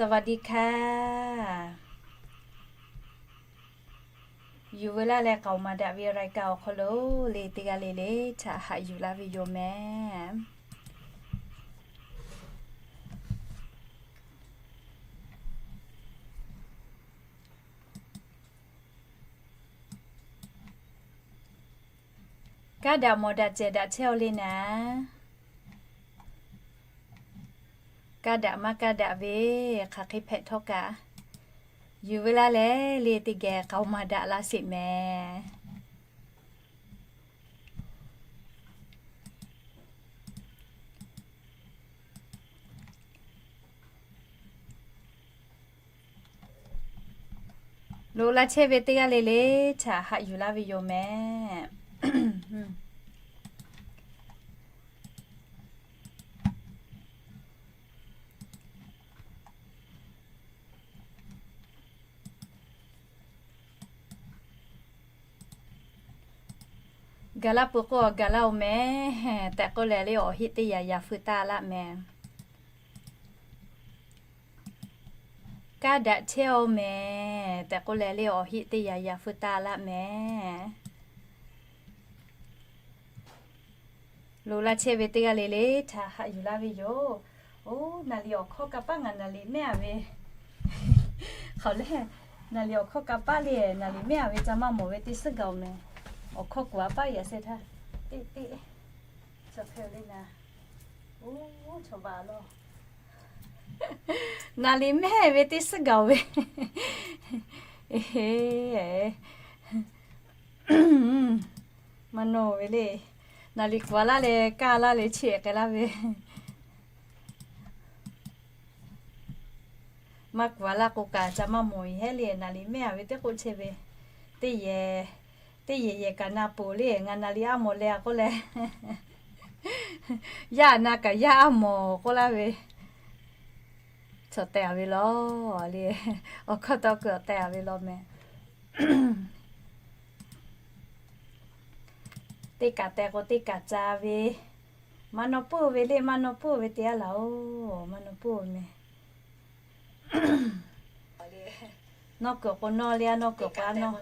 สวัสดีค่ะ Yuˬ veu laˇ leh k'aoˍ maˍ daꞈ ve รายการ awˬ hk'aw lo le teˇ g'aˇ le le htaꞈ haꞈ yuˬ laˇ ve yoˬ mehˍ. Kaˇ daꞈ mawˬ daꞈ cehˬ daꞈ chehˇ-aw le naˍ. Kaˇ daꞈ maˇ kaˇ daꞈ ve hk'aˬ hk'e hpehꞈ htawˇ kaꞈ, yuˬ veu laˇ leh le teˇ geh k'aoˍ maˍ daꞈ laˇ sheˍ mehˍ. Loꞈ la chehˇ ve teˇ g'aˇ le le htaꞈ haꞈ yuˬ laˇ ve yoˬ mehˍ. Gaˬ laˇ peuˬ k'o, gaˬ laˇ-oˬ mehˍ tehꞈ k'oˆ leh le awˬ heˆ teˇ yaꞈ yaꞈ feu taˇ laˇ mehˍ. Kaˇ daꞈ chehˇ-aw mehˍ tehꞈ k'oˆ leh le awˬ heˆ teˇ yaꞈ yaꞈ feu taˇ laˇ mehˍ. Loꞈ la chehˇ ve teˇ g'aˇ le le htaꞈ haꞈ yuˬ laˇ ve yoˬ. Oˇ, naˍ riˍ awˬ hkawˇ kaꞈ paˆ ngaˬ naˍ riˍ mehˆ-a ve, hk'aˬ lehˬ, naˍ riˍ awˬ hkawˇ kaꞈ paˆ le, naˍ riˍ mehˆ-a ve ca maˇ mawˬ ve teˇ suhˉ gaˬ-oˬ mehˍ. Awˬ hkawˇ kuˬ-a paˆ yaꞈ sheh htaˇ, teˇ teˇ, chaw hpehˇ le naˍ. Oˇ, chaw baˬ la, naˍ riˍ mehˆ ve teˇ suhˉ gaˬ-oˬ ve, maˇ nawˬ ve le. Naˍ riˍ kuˬ-a laˇ leh kaˇ laˇ leh chiˇ ehˍ k'ai laˇ ve, maˇ kuˬ-a laˇ k'o kaꞈ ca maˇ mawˬ-e hehˉ le. Naˍ riˍ mehˆ-a ve teˇ k'oˆ chehˇ ve, teˇ yehˬ, teˇ yehˬ yehˬ kaꞈ na poˬ le, ngaˬ naˍ riˍ a mawˬ leh-a k'oˆ leh, yaˇ na kaꞈ yaˇ a mawˬ k'oˆ laˇ ve, chaw teh-a ve law le. Awˬ hkawˇ tawˇ keu awˬ teh-a ve law mehˍ. Teˇ kaꞈ teh k'o teˇ kaꞈ ca ve, maˇ nawˬ puiˉ ve le, maˇ nawˬ puiˉ ve teˇ yanˇ laˬ-oˬ, maˇ nawˬ puiˉ mehˍ. Nawˬ kuiˬ k'o nawˬ le, a nawˬ kuiˬ k'o a nawˬ.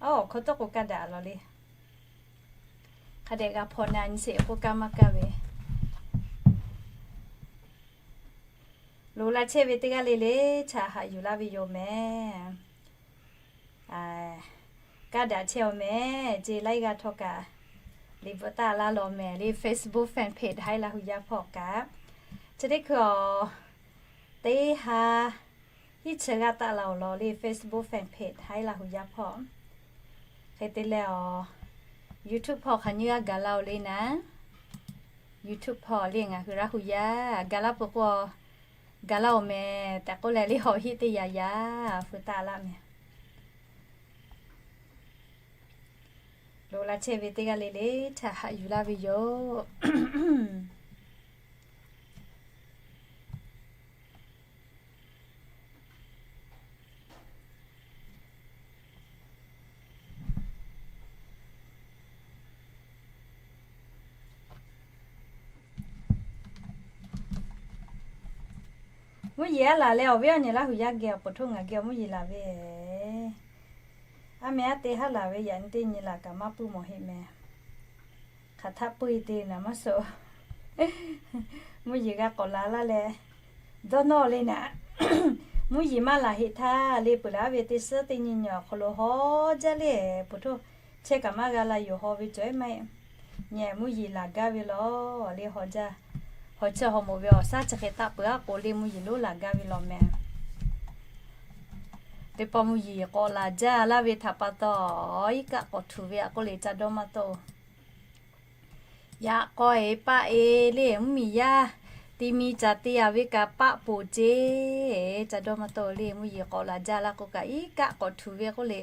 Awˬ hkawˇ tawˇ k'o kaˇ daꞈ law le. Hk'a dehꞈ g'a hpaw na nyi sheˍ k'oˆ kaˇ maˇ kaˇ ve. Loꞈ la chehˇ ve teˇ g'aˇ le le htaꞈ haꞈ yuˬ laˇ ve yoˬ mehˍ. Kaˇ daꞈ chehˇ-aw mehˍ ce laiˉ g'aˇ htawˇ kaꞈ, liꞈ bvuhꞈ taˇ laˇ law mehˍ le. Facebook fan page Haiˉ Laˇ Hu Yaˇ hpawˇ kaꞈ, chi teˇ hkui-a, teˇ ha hiˉ chi g'aˇ taˆ la-oˬ law le. Facebook fan page Haiˉ Laˇ Hu Yaˇ hpawˇ hk'e te leh-a, YouTube hpawˇ hk'aˬ nyiˇ g'aˇ gaˬ la-oˬ le naˍ. YouTube hpawˇ le ngaˬ hui Laˇ Hu Yaˇ gaˬ laˇ peuˬ k'o, gaˬ laˇ-oˬ mehˍ tehꞈ k'oˆ leh le awˬ heˆ teˇ yaꞈ yaꞈ feu taˇ laˇ mehˍ. Loꞈ la chehˇ ve teˇ g'aˇ le le htaꞈ haꞈ yuˬ laˇ ve yoˬ. Mvuhˇ yeˬ aˉ laˬ leh awˬ viˉ awˬ nyi Laˇ Hu Yaˇ geh awˬ pfuhˍ htoˇ ngaˬ geh awˬ mvuhˇ yeˬ laˬ ve, aˉ meh aˉ te haˉ laˬ ve yaꞈ nyi teˇ nyi laˬ kaꞈ maˇ puiˉ mawˬ heˆ mehˍ. Hk'aˬ htaˆ puiˉ-e te naˍ maˇ suh. Mvuhˇ yeˬ g'a k'awꞈ la laˇ leh, dawˇ nawˇ le naˍ. Mvuhˇ yeˬ maˇ laˬ heˆ htaˇ le peuˬ laˬ ve teˇ suhˉ teˇ nyi nyi awˬ hk'aw lo haw jaˇ le, pfuhˍ htoˇ chehˇ kaꞈ maˇ g'a la yoˬ haw ve cawˬ-e maˇ heˆ. Nyi mvuhˇ yeˬ laˬ gaˇ ve law le haw jaˇ. Haw chi haw moˍ ve awˬ shaˉ chi hk'e taˆ peuˬ-a k'o le mvuhˇ yeˬ lonˉ laˬ gaˇ ve law mehˍ. Teˇ pawˆ mvuhˇ yeˬ k'awꞈ laˬ jaˇ laˇ ve htaꞈ pa taw, iˉ kaˆ k'awꞈ htuꞈ ve-a k'oˆ le ca dawˇ maˇ tawˆ-oˬ. Yaꞈ k'aw-e paˆ-e le mvuhˇmiˬ yaˇ, ti mi caˬ te-a ve kaꞈ paˆ poˬ ce, ca dawˇ maˇ tawˆ-oˬ le mvuhˇ yeˬ k'awꞈ laˬ jaˇ laˇ k'o kaꞈ iˉ kaˆ k'awꞈ htuꞈ ve k'oˆ le.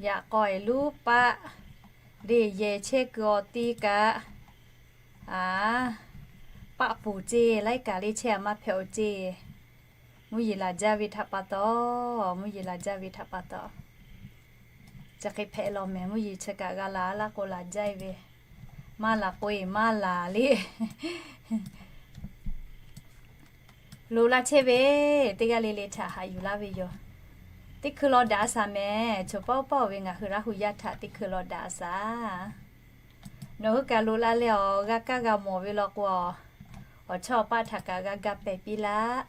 Yaꞈ k'aw-e luˉ paˆ le yehˬ chehˇ kuiˬ awˬ ti kaꞈ, a, paˆ poˬ ce laiˉ kaꞈ le chehˇ-a maˇ hpehꞈ-oˬ ce. Mvuhˇ yeˬ laˬ jaˇ ve htaꞈ pa taw, mvuhˇ yeˬ laˬ jaˇ ve htaꞈ pa taw, Chi hk'e hpehꞈ law mehˍ, mvuhˇ yeˬ chi kaꞈ g'a laˬ laˇ k'o laˬ jaˇ e ve, maˇ laˬ k'o e maˇ laˬ le. Loꞈ la chehˇ ve, teˇ g'aˇ le le htaꞈ haꞈ yuˬ laˇ ve yoˬ. Teˇ hkui law daꞈ a shaˍ mehˍ, chaw paˉ oˇ paˉ oˬ ve ngaˬ hui Laˇ hu yaˇ htaꞈ teˇ hkui law daꞈ a shaˍ. Nawˬ hui kaꞈ loꞈ la leh awˬ g'a kaˇ g'a mawˬ ve law k'o, awˬ chawˇ awˬ paˆ htaꞈ kaꞈ g'a ga pehˬ piˇ laˇ.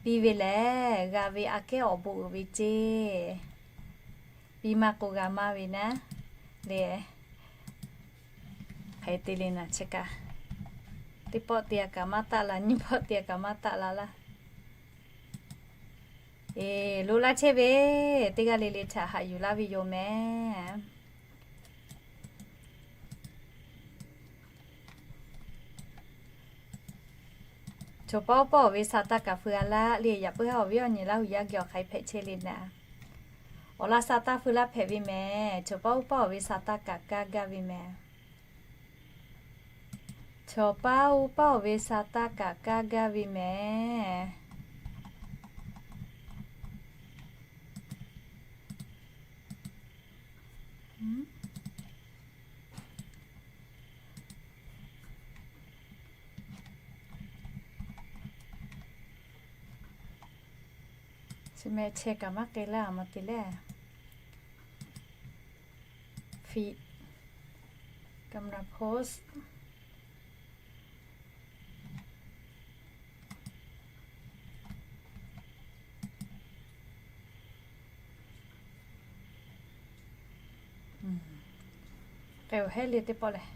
Piˇ ve lehˬ, g'a ve aꞈ kehˉ awˬ bon uiˍ ve ceˇ. Piˇ maˇ k'o g'a maˇ ve naˉ le. Hk'e te le naˍ chi kaꞈ, teˇ pawˆ te a kaꞈ maˇ taˆ la, nyiˇ pawˆ te a kaꞈ maˇ taˆ la laˇ. Eˬ, loꞈ la chehˇ ve, teˇ g'aˇ le le htaꞈ haꞈ yuˬ laˇ ve yoˬ mehˍ. Chaw paˉ oˇ paˉ oˬ ve sa taˇ kaꞈ feu a laˇ le. Yaꞈ puiˉ haˉ awˬ viˉ awˬ nyi Laˇ hu yaˇ geh awˬ hk'ai hpehꞈ chehˇ le naˍ. Awˬ laꞈ sa taˇ feu laˇ hpehꞈ ve mehˍ. Chaw paˉ oˇ paˉ oˬ ve sa taˇ kaꞈ kaˇ gaˇ ve mehˍ. Chaw paˉ oˇ paˉ oˬ ve sa taˇ kaꞈ kaˇ gaˇ ve mehˍ. Chi meh chehˇ kaꞈ maˇ k'ai laˇ, maˇ te leh. Feed, camera pose. K'ai-oˬ hehˉ le teˇ pawˆ lehˬ.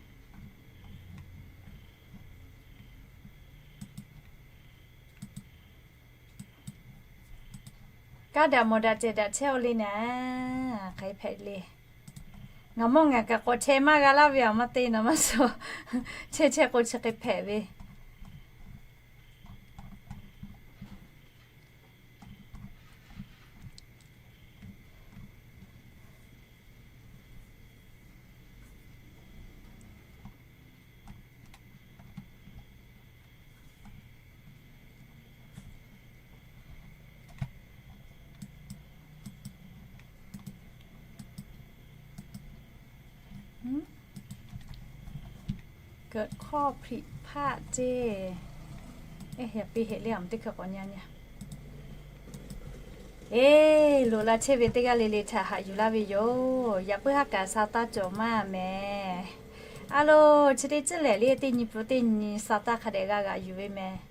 Kaˇ daꞈ mawˬ daꞈ cehˬ daꞈ chehˇ-oˆ le naˍ, hk'e hpehꞈ le. Ngaˬ mawˇ ngaˬ kaꞈ k'awꞈ chehˇ maˇ g'a laˇ ve aˬ ma te naˍ maˇ suh. Chehˇ chehˇ k'o chi hk'e hpehꞈ ve. Kuiˬ hkawˇ hpiꞈ hpaˆ ceˇ. Yaꞈ piˇ heˆ le, aˬ ma teˇ hkui k'awꞈ nyi nyi. Eˬ, loꞈ la chehˇ ve teˇ g'aˇ le le htaꞈ haꞈ yuˬ laˇ ve yoˬ. Yaꞈ puiˉ haˉ kaꞈ sa taˇ cawˬ maˇ mehˍ. A lo, chi teˇ ceuˬ lehˬ le, teˇ nyi pun teˇ nyi sa taˇ hk'a dehꞈ g'a g'aꞈ yuˬ ve mehˍ.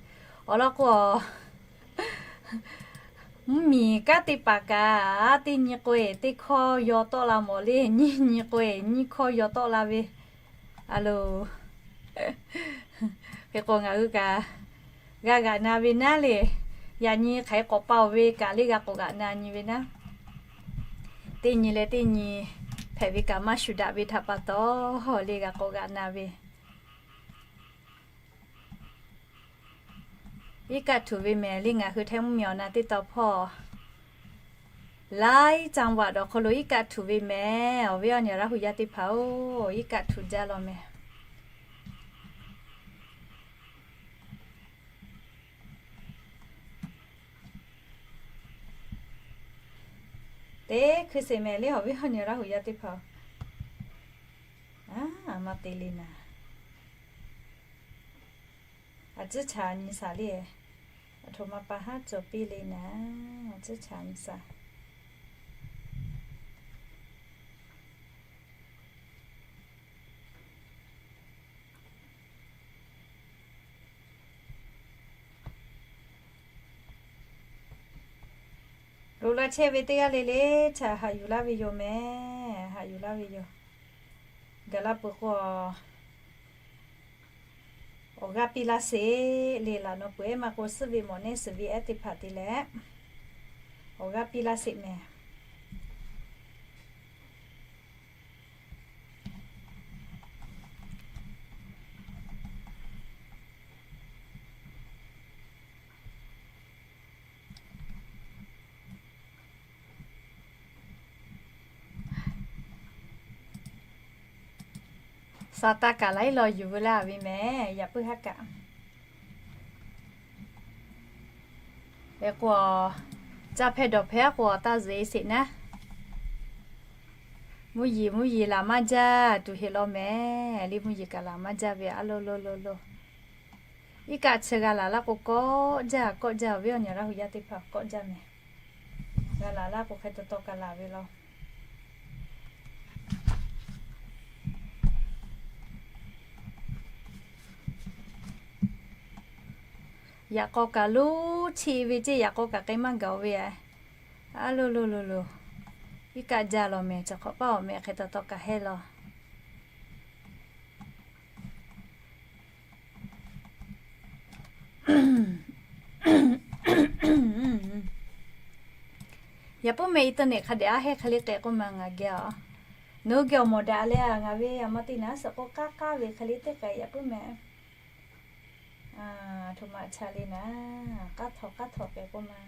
Awˬ lawn k'o, mvuhˇmiˬ kanˉ teˇ hpaˍ kaꞈ, teˇ nyi k'o-e teˇ hkawˇ yaw tawˆ la mawˬ le, nyiˇ nyi k'o-e nyiˇ hkawˇ yaw tawˆ la ve. A lo, hk'e k'o ngaˬ hui kaꞈ g'a g'aꞈ na ve naˉ le. Yaꞈ nyi hk'aˬ hk'e k'awꞈ pa-oˬ ve kaꞈ le g'a k'awꞈ g'aꞈ na nyi ve naˉ. Teˇ nyi leh teˇ nyi hpehꞈ ve kaꞈ maˇ shuˍ daꞈ ve htaꞈ pa taw, le g'a k'awꞈ g'aꞈ na ve. Iˉ kaˆ htuꞈ ve mehˍ le, ngaˬ hui Htaiˇ mvuhˇmiˬ awˬ na teˇ taw hpawˇ laiˉ caˇ vaꞈ dawˬ hk'aw lo iˉ kaˆ htuꞈ ve mehˍ. Awˬ viˉ awˬ nyi Laˇ hu yaˇ teˇ hpaˍ-oˬ, iˉ kaˆ htuꞈ jaˇ law mehˍ. Teˇ hkui sheˍ mehˍ le, awˬ viˉ awˬ nyi Laˇ hu yaˇ teˇ hpaˍ-oˬ, a maˇ te le naˍ. A ciˉ chaꞈ nyi shaˍ le. Aˬ htoꞈ ma pa haˉ cawˬ piˇ le naˍ, a ciˉ chaꞈ nyi shaˍ. Loꞈ la chehˇ ve teˇ g'aˇ le le htaꞈ haꞈ yuˬ laˇ ve yoˬ mehˍ, haꞈ yuˬ laˇ ve yoˬ. Gaˬ la peuˬ k'o, awˬ g'aˇ piˇ laˇ sheˍ le. Laꞈ nawˬ peuˬ ehˉ maˇ k'o, suhˉ ve mawˬ nehˇ suhˍ ve ehˉ teˇ hpaˍ te leh, awˬ g'aˇ piˇ laˇ sheˍ mehˍ. Sa taˇ kaꞈ laiˉ law yuˬ veu laˇ ve mehˍ, yaꞈ puiˉ haˉ kaꞈ. Hk'e k'o, caˇ hpehˇ dawˬ hpehˇ k'o taˇ zuhꞈ e sheˍ naˉ. Mvuhˇ yeˬ mvuhˇ yeˬ laˬ maˇ jaˇ tuˬ heˆ law mehˍ. Le mvuhˇ yeˬ kaꞈ laˬ maˇ jaˇ ve a loˬ loˬ loˬ loˬ. Iˉ kaˆ chi g'a laˬ laˇ k'o kawˆ jaˇ kawˆ jaˇ ve awˬ viˉ awˬ nyi Laˇ hu yaˇ teˇ hpaˍ kawˆ jaˇ mehˍ. G'a laˬ laˇ k'o hk'e taw taw kaꞈ laˬ ve law. Yaꞈ k'aw kaꞈ lonˉ chiˆ ve ceˇ, yaꞈ k'aw kaꞈ k'ai maˇ gaˬ-oˬ ve a. A loˬ loˬ loˬ loˬ. Iˉ kaˆ jaˇ law mehˍ, chaw hk'awꞈ paˇ awˬ meh hk'e taw taw kaꞈ hehˇ law. Yaꞈ puiˉ meh internet hk'a dehꞈ aˉ hehˇ hk'e le k'ai k'oˆ ma ngaˬ geh a. Nawˬ hui geh awˬ mawˬ daꞈ leh a, ngaˬ ve a ma te naˉ suhˍ k'o k'aˉ k'aˉ ve hk'e le teˇ k'ai yaꞈ puiˉ meh. Htoꞈ ma cha le naˉ, k'aˉ htaw k'aˉ htaw k'ai k'oˆ ma.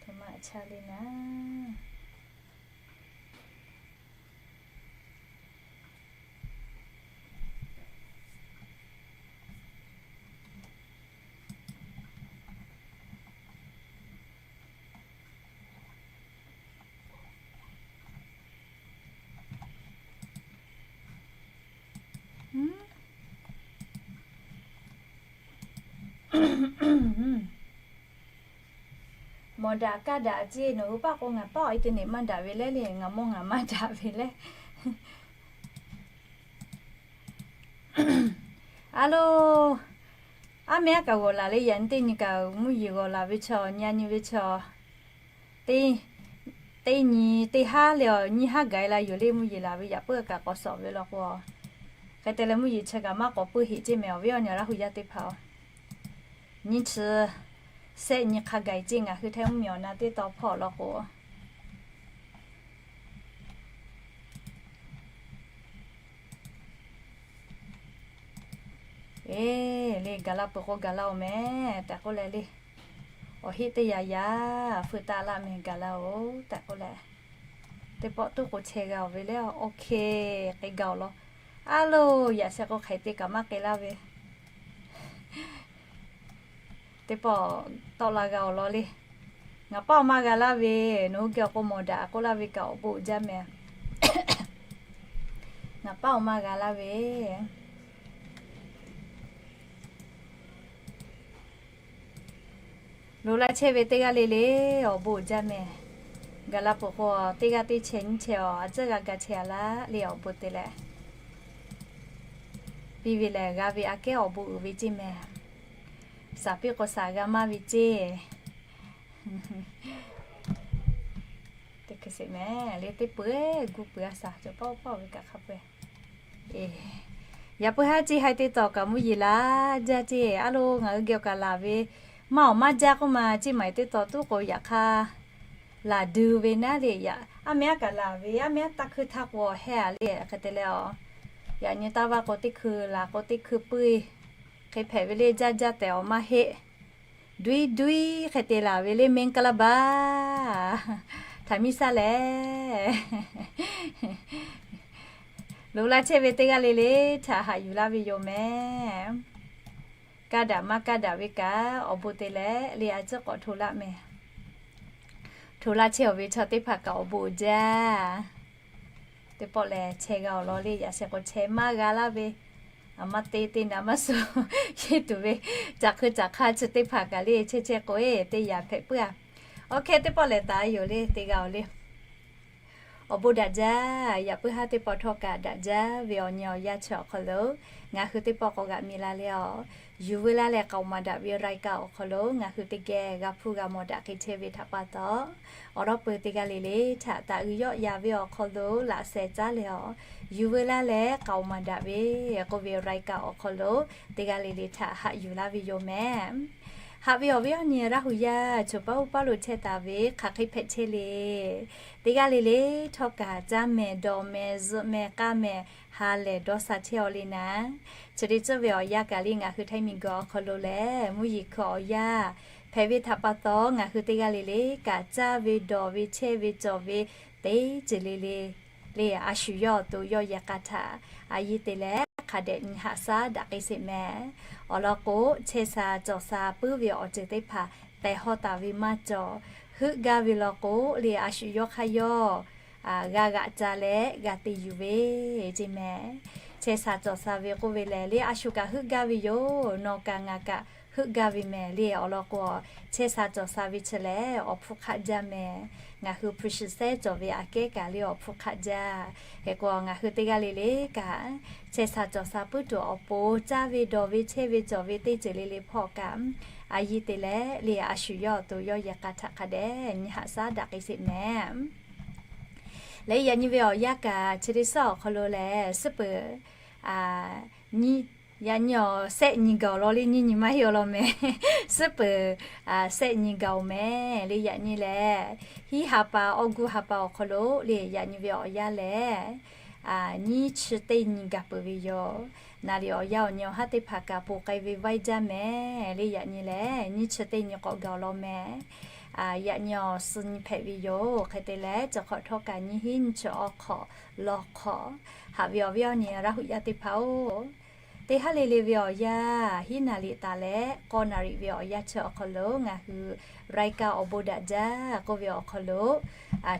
Htoꞈ ma cha le naˉ. Mawˬ daꞈ kaˇ daꞈ ceˇ, nawˬ hui paˇ k'o ngaˬ paˇ awˬ internet maˇ daꞈ ve leh le, ngaˬ mawˇ ngaˬ maˇ daꞈ ve leh. A loˬ, aˉ meh aˉ kaꞈ g'awˬ laˬ le, yaꞈ nyi teˇ nyi kaꞈ mvuhˇ yeˬ g'awˬ laˬ ve chaw, nyi a nyi ve chaw, teˇ nyi teˇ haˉ le awˬ nyiˇ haˉ gaˬ la yoˬ le, mvuhˇ yeˬ laˬ ve yaꞈ puiˉ kaꞈ k'awꞈ sawˍ ve law k'o, hk'e te leh mvuhˇ yeˬ chi kaꞈ maˇ k'awꞈ puiˉ heˆ ceˇ mehˍ awˬ viˉ awˬ nyi Laˇ hu yaˇ teˇ hpaˍ-oˬ. Nyiˇ chi sehˆ nyi hk'a gaˬ ceˇ ngaˬ hui htaiˇ mvuhˇmiˬ awˬ na teˇ taw hpawˇ law k'o. Eˬ, le gaˬ la peuˬ k'o gaˬ la-oˬ mehˍ tehꞈ k'oˆ leh le. Awˬ heˆ teˇ yaꞈ yaꞈ feu taˆ laˇ mehˍ gaˬ la-oˬ tehꞈ k'oˆ leh, teˇ pawˆ tuˉ k'o chehˇ g'a-oˬ ve le, OK, k'ai gaˬ-oˬ law. A loˬ, yaꞈ sheh k'o hk'aˬ hk'e te kaꞈ maˇ k'ai laˇ ve. Teˇ pawˆ tawˆ la g'a-oˬ law le. Ngaˬ paˇ awˬ maˇ g'a laˇ ve, nawˬ hui geh awˬ k'o mawˬ daꞈ k'oˆ laˇ ve kaꞈ awˬ bon uiˍ jaˇ mehˍ. Ngaˬ paˇ awˬ maˇ g'a laˇ ve. Loꞈ la chehˇ ve teˇ g'aˇ le le, awˬ bon uiˍ jaˇ mehˍ. Gaˬ la peuˬ k'o, teˇ g'aˇ teˇ chehˇ nyiˇ chehˇ awˬ a tcuhˉ g'a ga chehˇ a laˇ le awˬ bon te leh. Piˇ ve lehˬ g'a ve aꞈ kehˉ awˬ bon uiˍ ve ceˇ mehˍ. Saˍ piˇ k'o saˍ g'a maˇ ve ceˇ. Teˇ hkui sheˍ mehˍ le, teˇ peuˬ guˇ peuˬ a saˍ cawˬ paˇ paˇ ve kaꞈ hk'a peu-eˬ. Yaꞈ puiˉ haˉ ceˇ, haiˬ teˇ tawˍ kaꞈ mvuhˇ yeˬ laˬ jaˇ ceˇ. A loˬ, ngaˬ hui geh awˬ kaꞈ laˬ ve maˇ awˬ maˇ jaˇ k'oˆ ma, ceˇ maˬ teˇ tawˍ tuˉ k'o yaꞈ hk'aˇ laˬ duˬ ve naˉ le. Yaꞈ aˉ meh aˉ kaꞈ laˬ ve, aˉ meh aˉ taˇ hkuiˇ htaˇ k'o hehˇ a le hk'e te leh a. Yaꞈ nyi taˇ vaˇ k'o teˇ hkui laˬ k'o teˇ hkui puiˇ hk'e hpehꞈ ve le, jaˇ jaˇ tehꞈ awˬ maˇ heˆ. Duiˉ duiˉ hk'e te laˬ ve le, မင်္ဂလာပါ htaꞈ miˇ shaˉ lehˬ. Loꞈ la chehˇ ve teˇ g'aˇ le le htaꞈ haꞈ yuˬ laˇ ve yoˬ mehˍ. Kaˇ daꞈ maˇ kaˇ daꞈ ve kaꞈ awˬ bon te leh le a tcuhˉ k'awꞈ hto laˇ mehˍ. Hto laˇ chehˇ-oˬ ve chaw teˇ hpaˍ kaꞈ awˬ bon uiˍ jaˇ. Teˇ pawˆ lehˬ chehˇ g'a-oˬ law le, yaꞈ sheh k'o chehˇ maˇ g'a laˇ ve, a maˇ te te naˍ maˇ suh yeˇ tuˬ ve, caꞈ hk'e caꞈ hk'aˇ chi teˇ hpaˍ kaꞈ le chehˇ chehˇ k'o e teˇ yanˇ hpehꞈ puiˉ a. Awˬ hk'e teˇ pawˆ lehˬ taˍ yoˬ le, te g'a-oˬ le. Awˬ bon daꞈ jaˇ. Yaꞈ puiˉ haˉ teˇ pawˆ htawˇ kaꞈ daꞈ jaˇ ve awˬ nyi awˬ yanˇ chi awˬ hk'aw lo ngaˬ hui teˇ pawˆ k'awꞈ g'aꞈ mi la le a. Yuˬ veu laˇ leh k'aoˍ maˍ daꞈ ve รายการ awˬ hk'aw lo ngaˬ hui teˇ geh g'a hpuˇ g'a mawˬ daꞈ hk'e chehˇ ve htaꞈ pa taw, awˬ lawn peuˬ teˇ g'aˇ le le htaꞈ taꞈ uiˍ yawˆ yan ve awˬ hk'aw lo laꞈ sheh caˉ leh a, yuˬ veu laˇ leh k'aoˍ maˍ daꞈ ve k'oˆ ve รายการ awˬ hk'aw lo teˇ g'aˇ le le htaꞈ haꞈ yuˬ laˇ ve yoˬ mehˍ. Haꞈ ve awˬ viˉ awˬ nyi Laˇ hu yaˇ choˬ paˇ uˉ paˇ lo chehˇ taˍ ve hk'aˬ hk'e hpehꞈ chehˇ le. Teˇ g'aˇ le le htawˇ kaꞈ caˇ mehˍ, dawˬ mehˍ, zuhꞈ mehˍ, k'aˇ mehˍ, ha lehˬ dawˇ sha chehˇ-aw le naˍ. Chi te tcuhˉ ve awˬ yanˇ kaꞈ le ngaˬ hui htaiˇ miˬ guiˬ awˬ hk'aw lo lehˬ mvuhˇ yeˬ hkui awˬ yanˇ hpehꞈ ve htaꞈ pa taw, ngaˬ hui teˇ g'aˇ le le kaꞈ caˇ ve, dawˬ ve, chehˇ ve, cawˬ ve teˇ ceuˬ le le le a shu yawˇ awˬ to yawˇ yehˬ k'a htaꞈ a yiˇ te leh hk'a dehꞈ nyi haꞈ shaˉ daꞈ k'ai sheˍ mehˍ. Awˬ lawn k'o, chehˇ sha cawˬ sha puiˉ ve awˬ ceuˬ teˇ hpaˍ tehˬ hawˇ taˍ ve maˇ cawˬ. heuˆ gaˇ ve law k'o, le a shu yawˇ hk'aˇ yawˇ g'a g'aꞈ ca leh g'a te yuˬ ve ceˇ mehˍ. Chehˇ sha cawˬ sha ve k'oˆ ve lehˬ, le a shu kaꞈ heuˆ gaˇ ve yoˬ. Nawˬ kaꞈ ngaˬ kaꞈ heuˆ gaˇ ve mehˍ. Le awˬ lawn k'o, chehˇ sha cawˬ sha ve chi lehˬ awˬ hpfuhˇ hk'aˆ jaˇ mehˍ. Ngaˬ hui hpu shi sehˉ cawˬ ve aꞈ kehˉ kaꞈ le awˬ hpfuhˇ hk'aˆ jaˇ. Hk'e k'o, ngaˬ hui teˇ g'aˇ le le kaꞈ chehˇ sha cawˬ sha puiˉ tuˬ awˬ pon caˇ ve dawˬ ve chehˇ ve cawˬ ve teˇ ceuˬ le le hpawˇ kaꞈ a yiˇ te leh, le a shu yawˇ awˬ to yawˇ yehˬ k'a htaꞈ hk'a dehꞈ nyi haꞈ shaˉ daꞈ k'ai sheˍ mehˍ. Leh yaꞈ nyi ve awˬ yanˇ kaꞈ chi teˇ suhˉ awˬ hk'aw lo lehˬ, suhˉ peuˬ nyi, yaꞈ nyi awˬ sehˆ nyi gaˬ-oˬ law le, nyiˇ nyi maˇ heˆ awˬ lawn mehˍ. Suhˉ peuˬ sehˆ nyi gaˬ-oˬ mehˍ. Le yaꞈ nyi lehˬ, hiˉ ha pa awˇ guˇ ha pa awˬ hk'aw lo le yaꞈ nyi ve awˬ yanˇ lehˬ, nyiˇ chi teˇ nyi gaˬ peuˬ ve yoˬ. Naˍ riˍ awˬ yanˇ awˬ nyi awˬ haˉ teˇ hpaˍ kaꞈ ponˬ k'ai ve vaiˇ jaˇ mehˍ. Le yaꞈ nyi lehˬ, nyiˇ chi teˇ nyi k'awꞈ gaˬ-oˬ lawn mehˍ. Yaꞈ nyi awˬ suh nyi hpehꞈ ve yoˬ. Hk'e te leh, chi hk'awꞈ htawˇ kaꞈ nyiˇ hinˉ nyiˇ chi awˇ hk'awꞈ law hk'awꞈ haꞈ ve awˬ viˉ awˬ nyi Laˇ huˍ yaˇ teˇ hpaˍ-oˬ, teˇ haˉ le le ve awˬ yanˇ, hiˉ naˍ riˍ taˍ leh k'awˇ naˍ riˍ ve awˬ yanˇ chi awˬ hk'aw lo ngaˬ hui รายการ awˬ bon daꞈ jaˇ k'oˆ ve awˬ hk'aw lo,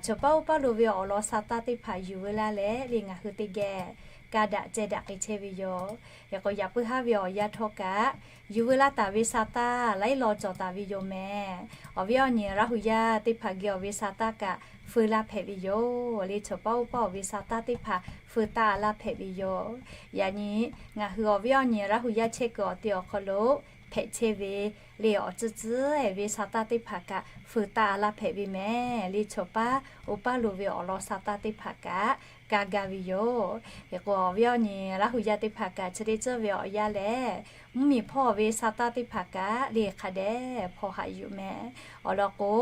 chaw paˉ oˇ paˉ lo ve awˬ lawn sa taˇ teˇ hpaˍ yuˬ veu laˇ leh le ngaˬ hui teˇ geh ka daꞈ ceh daꞈ k'ai chehˇ ve yoˬ. Hk'e k'o, yaꞈ puiˉ haˉ ve awˬ yanˇ htawˇ kaꞈ yuˬ veu laˇ taˍ ve sa taˇ laiˉ law cawˬ taˍ ve yoˬ mehˍ. Awˬ viˉ awˬ nyi Laˇ huˍ yaˇ teˇ hpaˍ geh awˬ ve sa taˇ kaꞈ feu laˇ hpehꞈ ve yoˬ. Le chaw paˉ oˇ paˉ awˬ ve sa taˇ teˇ hpaˍ feu taˇ laˇ hpehꞈ ve yoˬ. Yaꞈ nyi ngaˬ hui awˬ viˉ awˬ nyi Laˇ huˍ yaˇ chehˇ kuiˬ awˬ te awˬ hk'aw lo hpehꞈ chehˇ ve le awˬ tcuhˉ tcuhˉ ve sa taˇ teˇ hpaˍ kaꞈ feu taˇ laˇ hpehꞈ ve mehˍ. Le chaw paˉ oˇ paˉ lo ve awˬ lawn sa taˇ teˇ hpaˍ kaꞈ ka gaˇ ve yoˬ. Hk'e k'o, awˬ viˉ awˬ nyi Laˇ huˍ yaˇ teˇ hpaˍ kaꞈ chi teˇ tcuhˉ ve awˬ yanˇ lehˬ, mvuhˇmiˬ hpawˇ ve sa taˇ teˇ hpaˍ kaꞈ le hk'a dehꞈ hpaw haꞈ yuˬ mehˍ. Awˬ lawn k'o,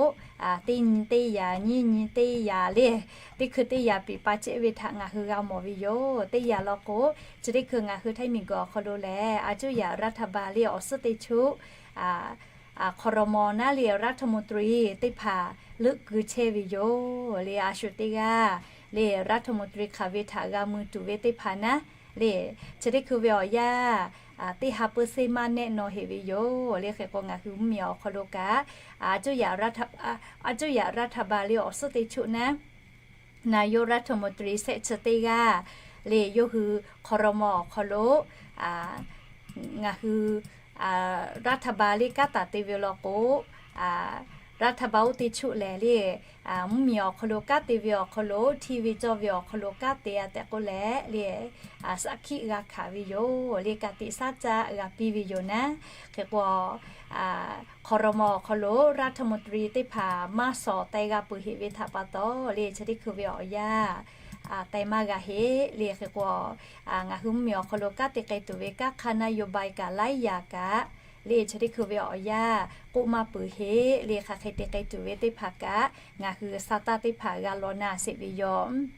teˇ nyi teˇ yaꞈ, nyiˇ nyi teˇ yaꞈ le, teˇ hkui teˇ yaꞈ piˍ pa cehˇ ve htaꞈ ngaˬ hui g'a mawˬ ve yoˬ. Teˇ yaꞈ law k'o, chi teˇ hkui ngaˬ hui Htaiˇ miˬguiˬ awˬ hk'aw lo lehˬ, อาจจะรัฐบาล le awˬ suhˉ teˇ choˆ ครม. naˉ le รัฐมนตรี teˇ hpaˍ leuˆ keu chehˇ ve yoˬ. Le a shu teˇ g'aˇ le รัฐมนตรี hk'aˬ ve htaꞈ g'a mui tuˬ ve teˇ hpaˍ naˉ le, chi teˇ hkui ve awˬ yanˇ teˇ ha peuˇ seˇ maˇ nehˆ naw heꞈ ve yoˬ. Le hk'e k'o, ngaˬ hui mvuhˇmiˬ awˬ hk'aw lo kaꞈ อาจจะรัฐ, อาจจะรัฐบาล le awˬ suhˉ teˇ choˆ naˉ นายกรัฐมนตรี shehˆ chi teˇ g'aˇ le yawˇ hui ครม. awˬ hk'aw lo ngaˬ hui รัฐบาล le kanˉ taˍ te ve law k'o, รัฐบาล oˇ teˇ choˆ lehˬ le, mvuhˇmiˬ awˬ hk'aw lo kanˉ te ve awˬ hk'aw lo, hteˇ ve cawˇ ve awˬ hk'aw lo kanˉ te-a tehꞈ k'oˆ leh le, saˍ hkiˆ g'a hkanˍ ve yoˬ. Le ka tiꞈ shaˉ caˆ g'a piˇ ve yoˬ naˉ. Hk'e k'o, ครม. awˬ hk'aw lo รัฐมนตรี teˇ hpaˍ maˇ shawˍ teh g'a peuˬ heꞈ ve htaꞈ pa taw le, chi teˇ hkui ve awˬ yanˇ teh maˇ g'a heˆ. Le hk'e k'o, ngaˬ hui mvuhˇmiˬ awˬ hk'aw lo kanˉ te k'ai tuˬ ve kanˉ hk'aˇ นโยบาย kaꞈ laiˉ yaꞈ kaꞈ le, chi teˇ hkui ve awˬ yanˇ k'oˆ maˇ peuˬ heˆ. Le hk'aˬ hk'e te k'ai tuˬ ve teˇ hpaˍ kaꞈ ngaˬ hui sa taˇ teˇ hpaˍ g'a law na sheˍ ve yoˬ.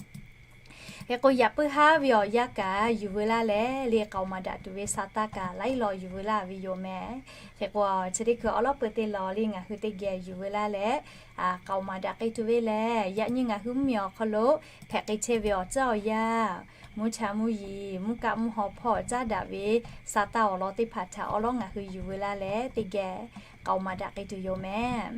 Hk'e k'o, yaꞈ puiˉ haˉ ve awˬ yanˇ kaꞈ yuˬ veu laˇ leh le, k'aoˍ maˍ daꞈ tuˬ ve sa taˇ kaꞈ laiˉ law yuˬ veu laˇ ve yoˬ mehˍ. Hk'e k'o, chi teˇ hkui awˬ lawˉ peuˬ teˇ law le ngaˬ hui teˇ geh yuˬ veu laˇ leh, k'aoˍ maˍ daꞈ k'ai tuˬ ve lehˬ, yaꞈ nyi ngaˬ hui mvuhˇmiˬ awˬ hk'aw lo hpehꞈ k'ai chehˇ ve awˬ ceuˬ awˬ yanˇ, mvuhˇ cha mvuhˇ yeˬ, mvuhˇ kaˆ mvuhˇ haw hpawˇ caˉ daꞈ ve sa taˇ awˬ lawn teˇ hpaˍ htaꞈ awˉ lawˉ ngaˬ hui yuˬ veu laˇ leh teˇ geh k'aoˍ maˍ daꞈ k'ai tuˬ yoˬ mehˍ.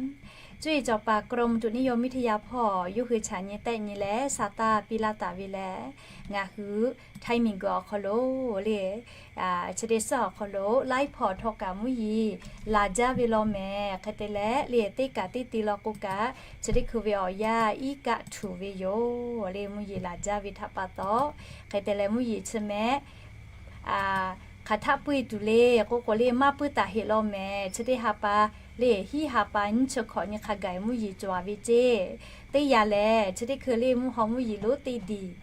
Cuˇ yiˍ cawˬ paˍ กรมอุตุนิยมวิทยา hpawˇ yawˇ hui chaꞈ nyi tehˆ nyi leh sa taˇ piˇ laˇ taˍ ve lehˬ, ngaˬ hui Htaiˇ miˬguiˬ awˬ hk'aw lo le, chi teˇ suhˉ awˬ hk'aw lo laiˉ hpawˇ htawˇ kaꞈ mvuhˇ yeˬ laˬ jaˇ ve law mehˍ. Hk'e te leh le, teˇ kaꞈ teˇ ti law k'o kaꞈ, chi teˇ hkui ve awˬ yanˇ iˉ kaˆ htuˬ ve yoˬ. Le mvuhˇ yeˬ laˬ jaˇ ve htaꞈ pa taw, hk'e te leh mvuhˇ yeˬ chi mehˍ hk'aˬ htaˆ puiˇ tuˬ le k'oˆ k'o le, maˇ puiˇ taˍ heꞈ law mehˍ. Chi teˇ ha pa le, hiˉ ha pa nyiˇ chi hkawꞈ nyi hk'a gaˬ mvuhˇ yeˬ cawˬ ve ceˇ. Teˇ yanˇ lehˬ, chi teˇ hkui le mvuhˇ haw mvuhˇ yeˬ lonˉ teˇ diˬ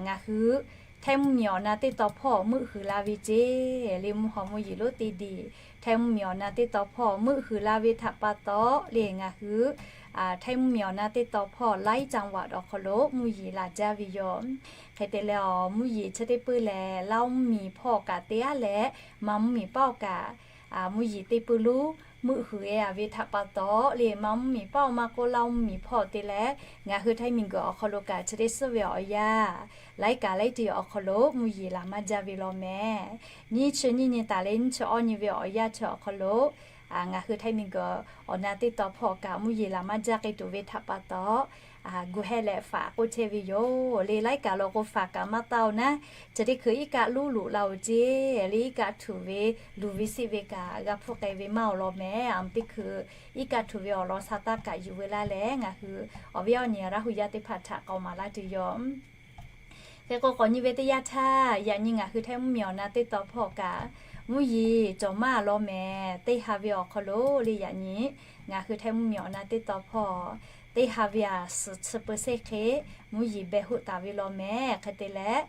ngaˬ hui Htaiˇ mvuhˇmiˬ awˬ na teˇ taw hpawˇ meuˆ huiˍ la ve ceˇ. Le mvuhˇ haw mvuhˇ yeˬ lonˉ teˇ diˬ Htaiˇ mvuhˇmiˬ awˬ na teˇ taw hpawˇ meuˆ huiˍ la ve htaꞈ pa taw le, ngaˬ hui Htaiˇ mvuhˇmiˬ awˬ na teˇ taw hpawˇ laiˉ จังหวัด awˬ hk'aw lo mvuhˇ yeˬ laˬ jaˇ ve yoˬ. Hk'e te leh, awˬ mvuhˇ yeˬ chi teˇ puiˇ lehˬ, Laˇ mvuhˇmiˬ hpawˇ kaꞈ te-a leh, Manˇ mvuhˇmiˬ paˆ awˬ kaꞈ mvuhˇ yeˬ teˇ puiˇ lonˉ meuˆ huiˍ-e ve htaꞈ pa taw le, Manˇ mvuhˇmiˬ paˆ awˬ maˇ k'oˆ Laˇ mvuhˇmiˬ hpawˇ te leh, ngaˬ hui Htaiˇ miˬguiˬ awˬ hk'aw lo kaꞈ chi teˇ suhˉ ve awˬ yanˇ laiˉ kaꞈ laiˉ ti awˬ hk'aw lo mvuhˇ yeˬ laˬ maˇ jaˇ ve law mehˍ. Nyiˇ chi nyiˇ nyi taˍ leh nyiˇ chi awˇ nyi ve awˬ yanˇ chi awˬ hk'aw lo ngaˬ hui Htaiˇ miˬguiˬ awˬ na teˇ taw hpawˇ kaꞈ mvuhˇ yeˬ laˬ maˇ jaˇ k'ai tuˬ ve htaꞈ pa taw, gu hehˉ leh faꞈ k'oˆ chehˇ ve yoˬ le. Laiˉ kaꞈ law k'o faꞈ kaꞈ maˇ taˇ-oˬ naˉ, chi teˇ hkui iˉ kaˆ luˉ loꞈ la-oˬ ceˇ le. Iˉ kaˆ htuꞈ ve luˬ ve siˆ ve kaꞈ g'a hpfuhˆ k'ai ve maˇ awˬ lawn mehˍ. Aˬ, teˇ hkui iˉ kaˆ htuꞈ ve awˬ lawn sa taˇ kaꞈ yuˬ ve laˇ leh, ngaˬ hui awˬ viˉ awˬ nyi Laˇ hu yaˇ teˇ hpaˍ htaꞈ k'awꞈ maˍ laˇ tuˬ yoˬ. Hk'e k'o, k'awꞈ nyi ve teˇ yanˇ htaˇ, yaꞈ nyi ngaˬ hui Htaiˇ mvuhˇmiˬ awˬ na teˇ taw hpawˇ kaꞈ mvuhˇ yeˬ cawˬ maˇ lawn mehˍ. Teˇ ha ve awˬ hk'aw lo le, yaꞈ nyi ngaˬ hui Htaiˇ mvuhˇmiˬ awˬ na teˇ taw hpawˇ teˇ ha ve aˬ suhˍ chi เปอร์เซ็นต์ hk'e mvuhˇ yeˬ beh hoˆ taˍ ve lawn mehˍ. Hk'e te leh,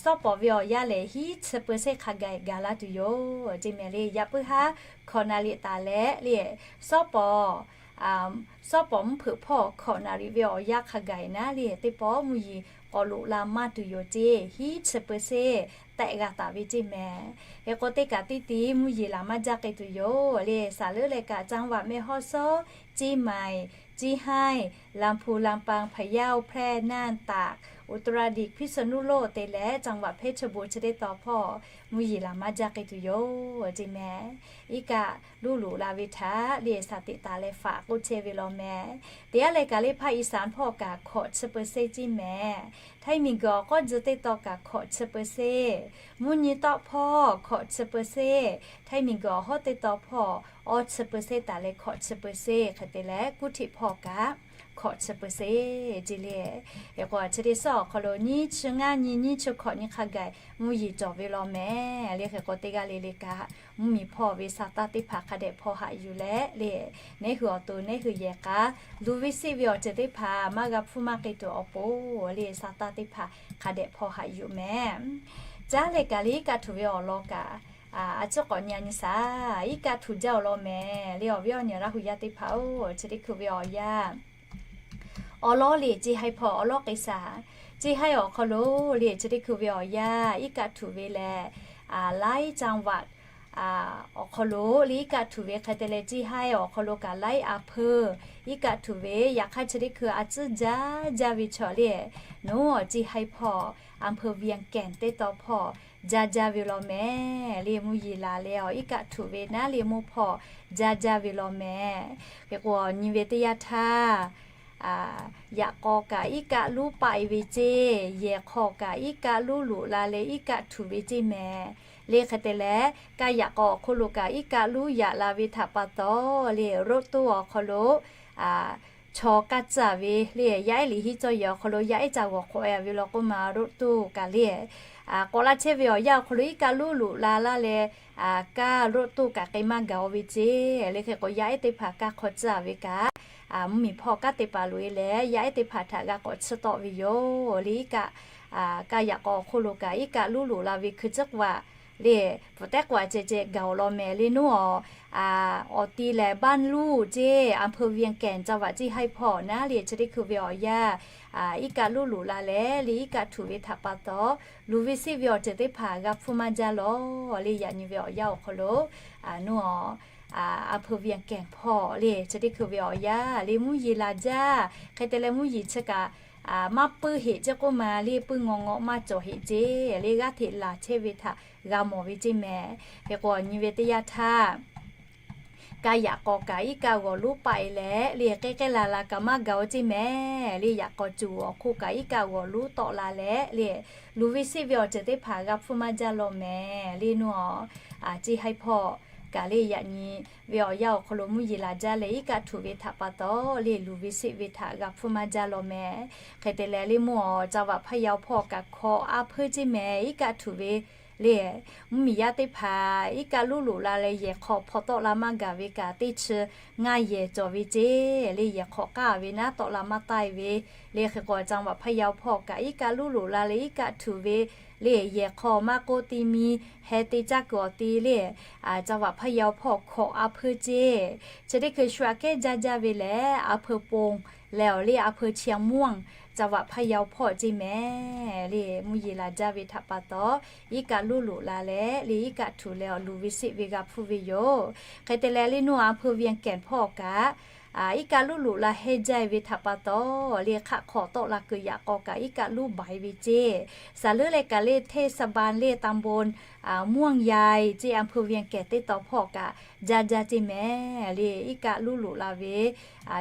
sawˉ pawˍ ve awˬ yanˇ lehˬ hiˉ chi เปอร์เซ็นต์ hk'a gaˬ gaˬ la tuˬ yoˬ ceˇ mehˍ le. Yaꞈ puiˉ haˉ hkawꞈ naˍ riꞈ taˍ leh le, sawˉ pawˍ sawˉ pawˍ mvuhˇ hpeuꞈ hpawˇ hkawꞈ naˍ riꞈ ve awˬ yanˇ hk'a gaˬ naˉ le, teˇ pawˆ mvuhˇ yeˬ k'awꞈ loꞈ la maˇ tuˬ yoˬ ceˇ, hiˉ chi เปอร์เซ็นต์ tehꞈ g'a taˍ ve ceˇ mehˍ. Hk'e k'o, teˇ kaꞈ teˇ tiˉ mvuhˇ yeˬ laˬ maˇ jaˇ k'ai tuˬ yoˬ le. Saˍ leuˉ leh kaꞈ จังหวัดแม่ฮ่องสอน, เชียงใหม่, เชียงราย, ลำพูน ลำปาง พะเยา แพร่ น่าน ตาก อุตรดิตถ์ พิษณุโลก te leh จังหวัดเพชรบูรณ์ chi teˇ taw hpawˇ mvuhˇ yeˬ laˬ maˇ jaˇ k'ai tuˬ yoˬ ceˇ mehˍ. Iˉ kaˆ luˉ loꞈ la ve htaꞈ le saˍ teꞈ taˍ leh faꞈ k'oˆ chehˇ ve lawn mehˍ. Teˇ g'aˇ leh kaꞈ le ภาคอีสาน hpawˇ kaꞈ hkawꞈ chi เปอร์เซ็นต์ ceˇ mehˍ. Htaiˇ miˬguiˬ awˬ k'awˇ tzuh teˇ taw kaꞈ hkawꞈ chi เปอร์เซ็นต์, mvuhˇ nyi tawˆ hpawˇ hkawꞈ chi เปอร์เซ็นต์, Htaiˇ miˬguiˬ awˬ hawˉ teˇ taw hpawˇ awˇ chi เปอร์เซ็นต์ taˍ leh hkawꞈ chi เปอร์เซ็นต์ hk'e te leh, kuˉ htiꞈ hpawˇ kaꞈ hkawꞈ chi เปอร์เซ็นต์ ceˇ le. Hk'e k'o, chi teˇ suhˉ awˬ hk'aw lo nyiˇ chi ngaˇ nyi nyiˇ chi hkawꞈ nyi hk'a gaˬ mvuhˇ yeˬ cawˬ ve lawn mehˍ le. Hk'e k'o, teˇ g'aˇ le le kaꞈ mvuhˇmiˬ hpawˇ ve sa taˇ teˇ hpaˍ hk'a dehꞈ hpaw haꞈ yuˬ leh le, neˉ hui awˬ to neˉ hui yehˬ k'a luˬ ve siˆ ve awˬ ceuˬ teˇ hpaˍ maˇ g'a hpfuhˇ maˇ k'ai tuˬ awˬ pon le, sa taˇ teˇ hpaˍ hk'a dehꞈ hpaw haꞈ yuˬ mehˍ. Caˉ leh kaꞈ le iˉ kaˆ htuꞈ ve awˬ lawn kaꞈ a ciˉ k'awꞈ nyi nyi shaˍ. Iˉ kaˆ htuꞈ jaˇ awˬ lawn mehˍ le. Awˬ viˉ awˬ nyi Laˇ hu yaˇ teˇ hpaˍ-oˬ, chi teˇ hkui ve awˬ yanˇ awˬ lawˉ le, ceˇ haiˇ hpawˇ awˬ lawˉ k'ai shaˍ. Ceˇ haiˇ awˬ hk'aw lo le, chi teˇ hkui ve awˬ yanˇ iˉ kaˆ htuꞈ ve lehˬ, laiˉ จังหวัด awˬ hk'aw lo le iˉ kaˆ htuꞈ ve hk'e te leh, ceˇ haiˇ awˬ hk'aw lo kaꞈ laiˉ a hpeuˇ iˉ kaˆ htuꞈ ve. Yaꞈ hk'aˇ chi teˇ hkui a ciˉ jaˇ jaˇ ve chaw le, nawˬ ceˇ haiˇ hpawˇ อำเภอเวียงแก่น teˇ taw hpawˇ jaˇ jaˇ ve lawn mehˍ le. Mvuhˇ yeˬ laˬ leh awˬ iˉ kaˆ htuꞈ ve naˉ le mvuhˇ hpawˇ jaˇ jaˇ ve lawn mehˍ. Hk'e k'o, nyi ve teˇ yanˇ htaˇ, yaꞈ k'aw kaꞈ iˉ kaˆ luˉ paˆ-e ve ceˇ, yehˬ hk'aw kaꞈ iˉ kaˆ luˉ loꞈ la leh iˉ kaˆ htuꞈ ve ceˇ mehˍ le. Hk'e te leh, kaˇ yaꞈ k'aw awˬ hk'oˆ lo kaꞈ iˉ kaˆ luˉ yaꞈ la ve htaꞈ pa taw le, รถตู้ awˬ hk'aw lo chaw kaˇ tcuhˉ ve le, yaˇ ehˉ liꞈ hiˉ cawˇ yehˬ awˬ hk'aw lo yaˇ ehˉ ca g'awˬ hk'awꞈ-e ve law k'oˆ ma, รถตู้ kaꞈ le k'awꞈ laˇ chehˇ ve awˬ yanˇ awˬ hk'aw lo iˉ kaˆ luˉ loꞈ la laˇ leh, kaˇ รถตู้ kaꞈ k'ai maˇ gaˬ-o ve ceˇ le. Hk'e k'o, yaˇ ehˉ teˇ hpaˍ kaˇ hk'aw tcuhˉ ve kaꞈ mvuhˇmiˬ hpawˇ kanˉ te paˍ loꞈ-e leh, yaˇ ehˉ teˇ hpaˍ htaꞈ g'a k'awꞈ tsuhˇ tawˆ ve yoˬ le. Iˉ kaˆ, kaˇ yaꞈ k'aw awˬ hk'oˆ lo kaꞈ iˉ kaˆ luˉ loꞈ la ve hkui ciˉ k'oˆ-a le, pfuhˍ tehˉ k'oˆ-a ceh ceh gaˬ-oˬ lawn mehˍ le. Nawˬ awˬ ti lehˬ บ้านลู่ ceˇ, อำเภอเวียงแก่น จังหวัด ceˇ haiˇ hpawˇ naˉ le, chi teˇ hkui ve awˬ yanˇ iˉ kaˆ luˉ loꞈ la leh le iˉ kaˆ htuꞈ ve htaꞈ pa taw, luˬ ve siˆ ve awˬ ceuˬ teˇ hpaˍ g'a hpfuhˇ maˇ jaˇ law le. Yaꞈ nyi ve awˬ yanˇ awˬ hk'aw lo nawˬ อำเภอเวียงแก่น hpawˇ le, chi teˇ hkui ve awˬ yanˇ le mvuhˇ yeˬ laˬ jaˇ. Hk'e te leh, mvuhˇ yeˬ chi kaꞈ maˇ puiˉ heꞈ ceˇ k'oˆ ma le, puiˉ ngaw ngaw maˇ cawˬ heꞈ ceˇ le, g'aˇ hteꞈ laˬ chehˇ ve htaꞈ g'a mawˬ ve ceˇ mehˍ. Hk'e k'o, nyi ve teˇ yanˇ htaˇ, kaˇ yaꞈ k'aw kaꞈ iˉ kaˆ g'awˬ luˉ paˆ-e leh le, k'ehˉ k'ehˉ la la kaꞈ maˇ gaˬ-o ceˇ mehˍ le. Yaꞈ k'aw cuˬ awˬ hk'oˆ kaꞈ iˉ kaˆ g'awˬ luˉ tawˆ la leh le, luˬ ve siˆ ve awˬ ceuˬ teˇ hpaˍ g'a hpfuhˇ maˇ jaˇ law mehˍ le. Nawˬ ceˇ haiˇ hpawˇ kaꞈ le, yaꞈ nyi ve awˬ yanˇ awˬ hk'aw lo mvuhˇ yeˬ laˬ jaˇ leh iˉ kaˆ htuꞈ ve htaꞈ pa taw le, luˬ ve siˆ ve htaꞈ g'a hpfuhˇ maˇ jaˇ law mehˍ. Hk'e te leh, le mvuhˇ awˬ จังหวัดพะเยา hpawˇ kaꞈ hkawꞈ a hpeuˇ ceˇ mehˍ, iˉ kaˆ htuꞈ ve le. Mvuhˇmiˬ yaˇ teˇ hpaˍ iˉ kaˆ luˉ loꞈ la leh yehˬ hk'aw hpaw tawˆ la maˇ gaˬ ve kaꞈ teˇ chi ngaˇ yehˬ cawˬ ve ceˇ le. Yehˬ hk'aw k'aˇ ve naˉ tawˆ la maˇ taˇ ve le. Hk'e k'o, จังหวัดพะเยา hpawˇ kaꞈ iˉ kaˆ luˉ loꞈ la leh iˉ kaˆ htuꞈ ve le, yehˬ hk'aw maˇ k'oˆ ti mi heh te caˇ kuiˬ awˬ ti le, จังหวัดพะเยา hpawˇ hkawꞈ a hpeuˇ ceˇ. Chi teˇ hkui shu aꞈ kehˉ jaˇ jaˇ ve lehˬ, อำเภอปง leh awˬ le อำเภอเชียงม่วง จังหวัดพะเยา hpawˇ ceˇ mehˍ le. Mvuhˇ yeˬ laˬ jaˇ ve htaꞈ pa taw, iˉ kaˆ luˉ loꞈ la leh le iˉ kaˆ htuꞈ leh awˬ luˬ ve siˆ ve g'a hpfuhˇ ve yoˬ. Hk'e te leh, le nawˬ อำเภอเวียงแก่น hpawˇ kaꞈ Iˉ kaˆ luˉ loꞈ la hehˇ jaˇ ve htaꞈ pa taw, le hk'aˆ hk'aw tawˆ la kuiˬ yaꞈ k'aw kaꞈ iˉ kaˆ luˉ baiˍ ve ceˇ. Saˍ leuˉ leh kaꞈ le เทศบาล le ตำบล ม่วงใหญ่ ceˇ อำเภอเวียงแก่ teˇ taw hpawˇ kaꞈ jaˇ jaˇ ceˇ mehˍ. Le iˉ kaˆ luˉ loꞈ la ve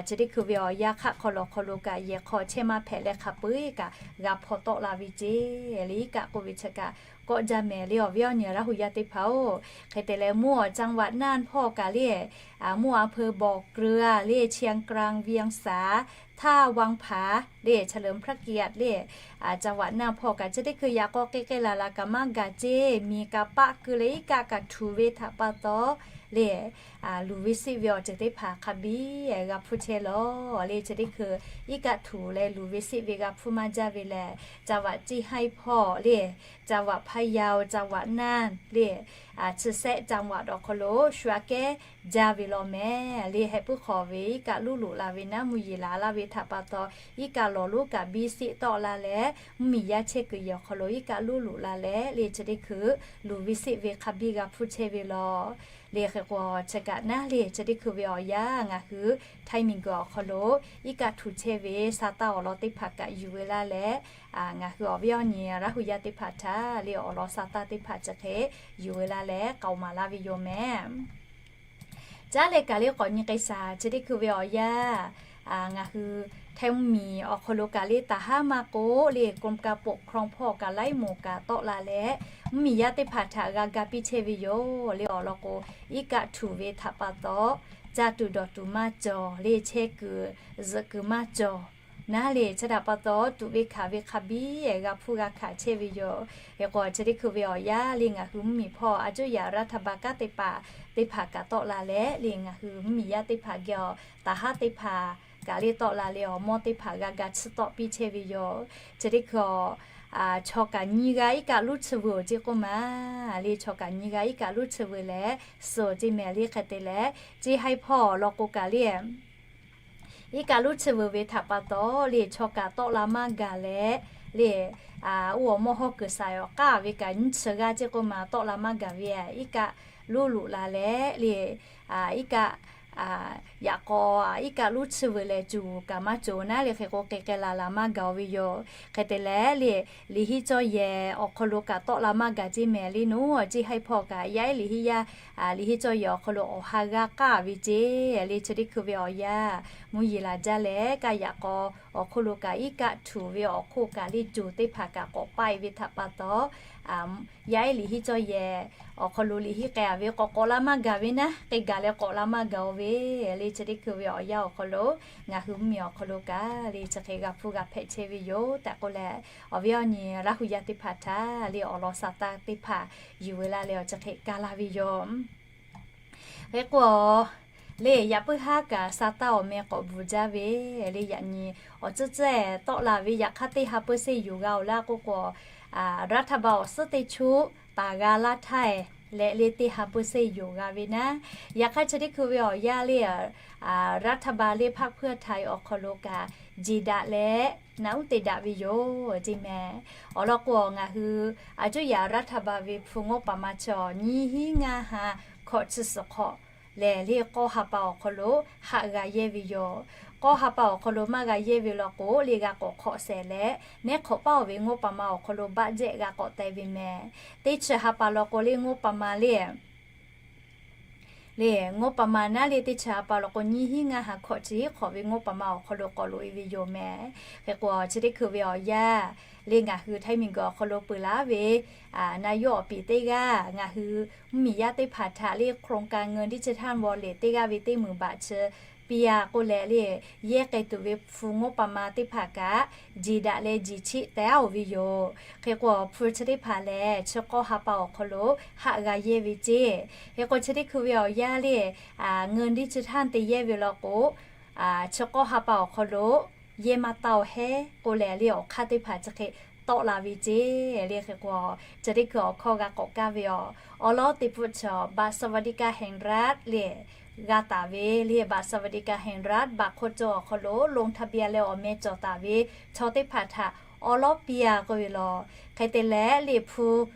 chi teˇ hkui ve awˬ yanˇ hk'aˆ hk'aw lawˬ hk'aw lo kaꞈ yehˬ hk'aw chehˇ maˇ hpehꞈ leh hk'a peu eˬ kaꞈ g'a hpaw tawˆ la ve ceˇ. Le iˉ kaˆ k'oˆ ve chi kaꞈ kawˆ jaˇ mehˍ le awˬ viˉ awˬ nyi Laˇ hu yaˇ teˇ hpaˍ-oˬ. Hk'e te leh จังหวัดน่าน hpawˇ kaꞈ le อำเภอบ่อเกลือ le เชียงกลาง เวียงสา ท่าวังผา le เฉลิมพระเกียรติ le จังหวัดน่าน hpawˇ kaꞈ chi teˇ hkui yaꞈ k'aw k'ai k'ai laˬ laˬ kaꞈ maˇ gaˬ ceˇ. Miˬ kaꞈ paˆ keu leh iˉ kaˆ kaꞈ htuꞈ ve htaꞈ pa taw le luˬ ve seˆ ve awˬ ceuˬ teˇ hpaˍ hk'a biˇ g'a hpuˇ chehˇ lawˬ. Le chi teˇ hkui iˉ kaˆ htuꞈ leh luˬ ve seˆ ve g'a hpuˇ maˇ jaˇ ve lehˬ, จังหวัดเชียงราย hpawˇ le จังหวัดพะเยา จังหวัดน่าน le chi sehˆ จังหวัด awˬ hk'aw lo shu aꞈ kehˉ jaˇ ve law mehˍ. Le heh puiˉ hk'awꞈ ve iˉ kaˆ luˉ loꞈ la ve naˉ mvuhˇ yeˬ laˬ laˇ ve htaꞈ pa taw, iˉ kaˆ lawˬ lonˉ kaꞈ biˇ seˆ tawˆ la leh, mvuhˇmiˬ yaˇ chehˇ kuiˬ yehˬ awˬ hk'aw lo iˉ kaˆ luˉ loꞈ la leh le chi teˇ hkui luˬ ve seˆ ve hk'a biˇ g'a hpuˇ chehˇ ve law. Le hk'e k'o chi kaꞈ naˉ le chi teˇ hkui ve awˬ yanˇ ngaˬ hui Htaiˇ miˬguiˬ awˬ hk'aw lo iˉ kaˆ htuꞈ chehˇ ve sa taˇ awˬ lawn teˇ hpaˍ kaꞈ yuˬ ve laˇ leh, ngaˬ hui awˬ viˉ awˬ nyi Laˇ hu yaˇ teˇ hpaˍ htaꞈ le awˬ lawn sa taˇ teˇ hpaˍ chi hk'e yuˬ ve laˇ leh k'aoˍ maˍ laˇ ve yoˬ mehˍ. Caˉ leh kaꞈ le k'awꞈ nyi k'ai shaˍ chi teˇ hkui ve awˬ yanˇ, ngaˬ hui Htaiˇ mvuhˇmiˬ awˬ hk'aw lo kaꞈ le taˍ haˉ maˇ k'oˆ le กรมการปกครอง hpawˇ kaꞈ laiˉ moˍ kaꞈ tawˆ la leh, mvuhˇmiˬ yaˇ teˇ hpaˍ htaꞈ g'a ga piˇ chehˇ ve yoˬ. Le awˬ lawn k'o, iˉ kaˆ htuꞈ ve htaꞈ pa taw, caˇ tuˬ dawˬ tuˬ maˇ cawˬ le chehˇ kuiˬ zuhꞈ kuiˬ maˇ cawˬ naˉ le chi htaꞈ pa taw tuꞈ ve hkanˍ ve hk'a biˇ g'a hpuˇ g'a hkanˍ chehˇ ve yoˬ. Hk'e k'o chi teˇ hkui ve awˬ yanˇ le ngaˬ hui mvuhˇmiˬ hpawˇ aˬ cuˇ yaꞈ รัฐบาล kanˉ te paˍ teˇ hpaˍ kaꞈ tawˆ la leh le ngaˬ hui mvuhˇmiˬ yaˇ teˇ hpaˍ geh awˬ taˍ haˉ teˇ hpaˍ kaꞈ le tawˆ la leh awˬ mawˇ teˇ hpaˍ g'a ga tsuhˇ tawˆ piˇ chehˇ ve yoˬ. Chi teˇ hkui chaw kaꞈ nyiˇ g'aˇ iˉ kaˆ luˉ tsuhˇ veuˬ awˬ ceˇ k'oˆ maˍ le chaw kaꞈ nyiˇ g'aˇ iˉ kaˆ luˉ tsuhˇ veuˬ leh suhˍ awˬ ceˇ mehˍ le hk'e te leh, ceˇ haiˉ hpawˇ awˬ lawn k'o kaꞈ le iˉ kaˆ luˉ tsuhˇ veuˬ ve htaꞈ pa taw le chaw kaꞈ tawˆ la maˇ gaˬ leh le, oˇ awˬ mawˇ hawˉ kuiˬ saˍ awˬ k'aˇ ve kaꞈ nyiˇ chi g'aˇ ceˇ k'oˆ maˍ tawˆ la maˇ gaˬ ve iˉ kaˆ luˉ loꞈ la leh le, iˉ kaˆ yaꞈ k'aw iˉ kaˆ luˉ tsuhˇ veuˬ leh cuˬ kaꞈ maˇ cawˬ naˉ le hk'e k'o k'ai k'ai laˬ laˬ maˇ gaˬ ve yoˬ. Hk'e te leh le liꞈ hiˉ cawˇ yehˬ awˬ hk'aw lo kaꞈ tawˆ la maˇ gaˬ ceˇ mehˍ le naˉ ceˇ haiˉ hpawˇ kaꞈ yaˇ ehˉ liꞈ hiˉ yaˇ liꞈ hiˉ cawˇ yehˬ awˬ hk'aw lo awˬ ha g'aˇ k'aˇ ve ceˇ le chi teˇ hkui ve awˬ yanˇ mvuhˇ yeˬ laˬ jaˇ leh kaꞈ yaꞈ k'aw awˬ hk'oˆ lo kaꞈ iˉ kaˆ htuꞈ ve awˬ hk'oˆ kaꞈ le cuˬ teˇ hpaˍ kaꞈ k'awꞈ paˆ e ve htaꞈ pa taw, yaˇ ehˉ liꞈ hiˉ cawˇ yehˬ awˬ hk'aw lo liꞈ hiˉ k'ai a ve k'awꞈ k'awꞈ la maˇ gaˬ ve naˉ k'ai gaˬ leh k'awꞈ la maˇ gaˬ ve le chi teˇ hkui ve awˬ yanˇ awˬ hk'aw lo ngaˬ hui mvuhˇmiˬ awˬ hk'aw lo kaꞈ le chi hk'e g'a hpuˇ g'a hpehꞈ chehˇ ve yoˬ tehꞈ k'oˆ leh, awˬ viˉ awˬ nyi Laˇ hu yaˇ teˇ hpaˍ htaꞈ le awˬ lawn sa taˇ teˇ hpaˍ yuˬ ve laˇ leh awˬ chi hk'e kaˇ laˇ ve yoˬ. Hk'e k'o le yaꞈ puiˉ haˉ kaꞈ sa taˇ awˬ meh k'awꞈ bvuhˬ jaˇ ve le yaꞈ nyi awˬ tcuhˇ tcuhˇ tawˆ la ve yaꞈ hk'aˇ teˇ ha peuˇ seˇ yoˬ g'a oˬ laˇ k'oˆ k'o, รัฐบาล awˬ suhˉ teˇ choˆ taˍ g'a laˇ htaˇ leh le teˇ ha peuˇ seˇ yoˬ g'a ve naˉ. Yaꞈ hk'aˇ chi teˇ hkui ve awˬ yanˇ le รัฐบาล le พรรคเพื่อไทย awˬ hk'aw lo kaꞈ jeˬ daꞈ leh naꞈ uˉ te daꞈ ve yoˬ ceˇ mehˍ. Awˬ lawn k'o ngaˬ hui aˬ cuˇ yaꞈ รัฐบาล ve hpu งบประมาณ chaw nyiˇ hinˉ ngaˇ ha hkawꞈ chi suhˍ hk'awꞈ lehˬ le k'awˇ ha pa awˬ hk'aw lo haꞈ g'a yehˇ ve yoˬ. K'awˇ ha pa awˬ hk'aw lo maˇ g'a yehˇ ve law k'o le g'a k'awꞈ hk'awꞈ shehˍ leh, neˉ hk'awꞈ paˉ oˬ ve งบประมาณ awˬ hk'aw lo budget g'a k'awꞈ teh ve mehˍ. Teˇ chi ha pa law k'o le งบประมาณ le le งบประมาณ naˉ le teˇ chi ha pa law k'o nyiˇ hinˉ ngaˇ ha hkawꞈ chi hk'awꞈ ve งบประมาณ awˬ hk'aw lo k'awꞈ loꞈ e ve yoˬ mehˍ. Hk'e k'o chi teˇ hkui ve awˬ yanˇ le ngaˬ hui Htaiˇ miˬguiˬ awˬ hk'aw lo peuˬ laˇ ve naˍ yoˇ awˬ piˍ teˇ g'aˇ ngaˬ hui mvuhˇmiˬ yaˇ teˇ hpaˍ htaꞈ le โครงการเงินดิจิทัลวอลเล็ต teˇ g'aˇ ve teˇ meunˍ baꞈ chi piˇ a k'oˆ leh le yehˇ k'ai tuˬ ve hpu งบประมาณ teˇ hpaˍ kaꞈ jeˬ daꞈ leh jeˬ cheˆ teh oˬ ve yoˬ. Hk'e k'o hpu chi teˇ hpaˍ lehˬ chi k'awˇ ha pa awˬ hk'aw lo haꞈ g'a yehˇ ve ceˇ. Hk'e k'o chi teˇ hkui ve awˬ yanˇ le เงินดิจิทัล te yehˇ ve law k'o chi k'awˇ ha pa awˬ hk'aw lo yehˇ maˇ taˇ oˬ hehˉ k'oˆ leh le awˬ hk'aˇ teˇ hpaˍ chi hk'e tawˆ la ve ceˇ. Le hk'e k'o chi teˇ hkui awˬ hkawˇ g'a k'awꞈ kaˇ ve yoˬ. Awˬ lawn teˇ peuˬ chaw บัตรสวัสดิการแห่งรัฐ le g'a taˍ ve le บัตรสวัสดิการแห่งรัฐ บัตรคนจน awˬ hk'aw lo ลงทะเบียน leh awˬ meh cawˬ taˍ ve chaw teˇ hpaˍ htaꞈ awˬ lawn piˇ a k'oˆ ve law. Hk'e te leh le hpu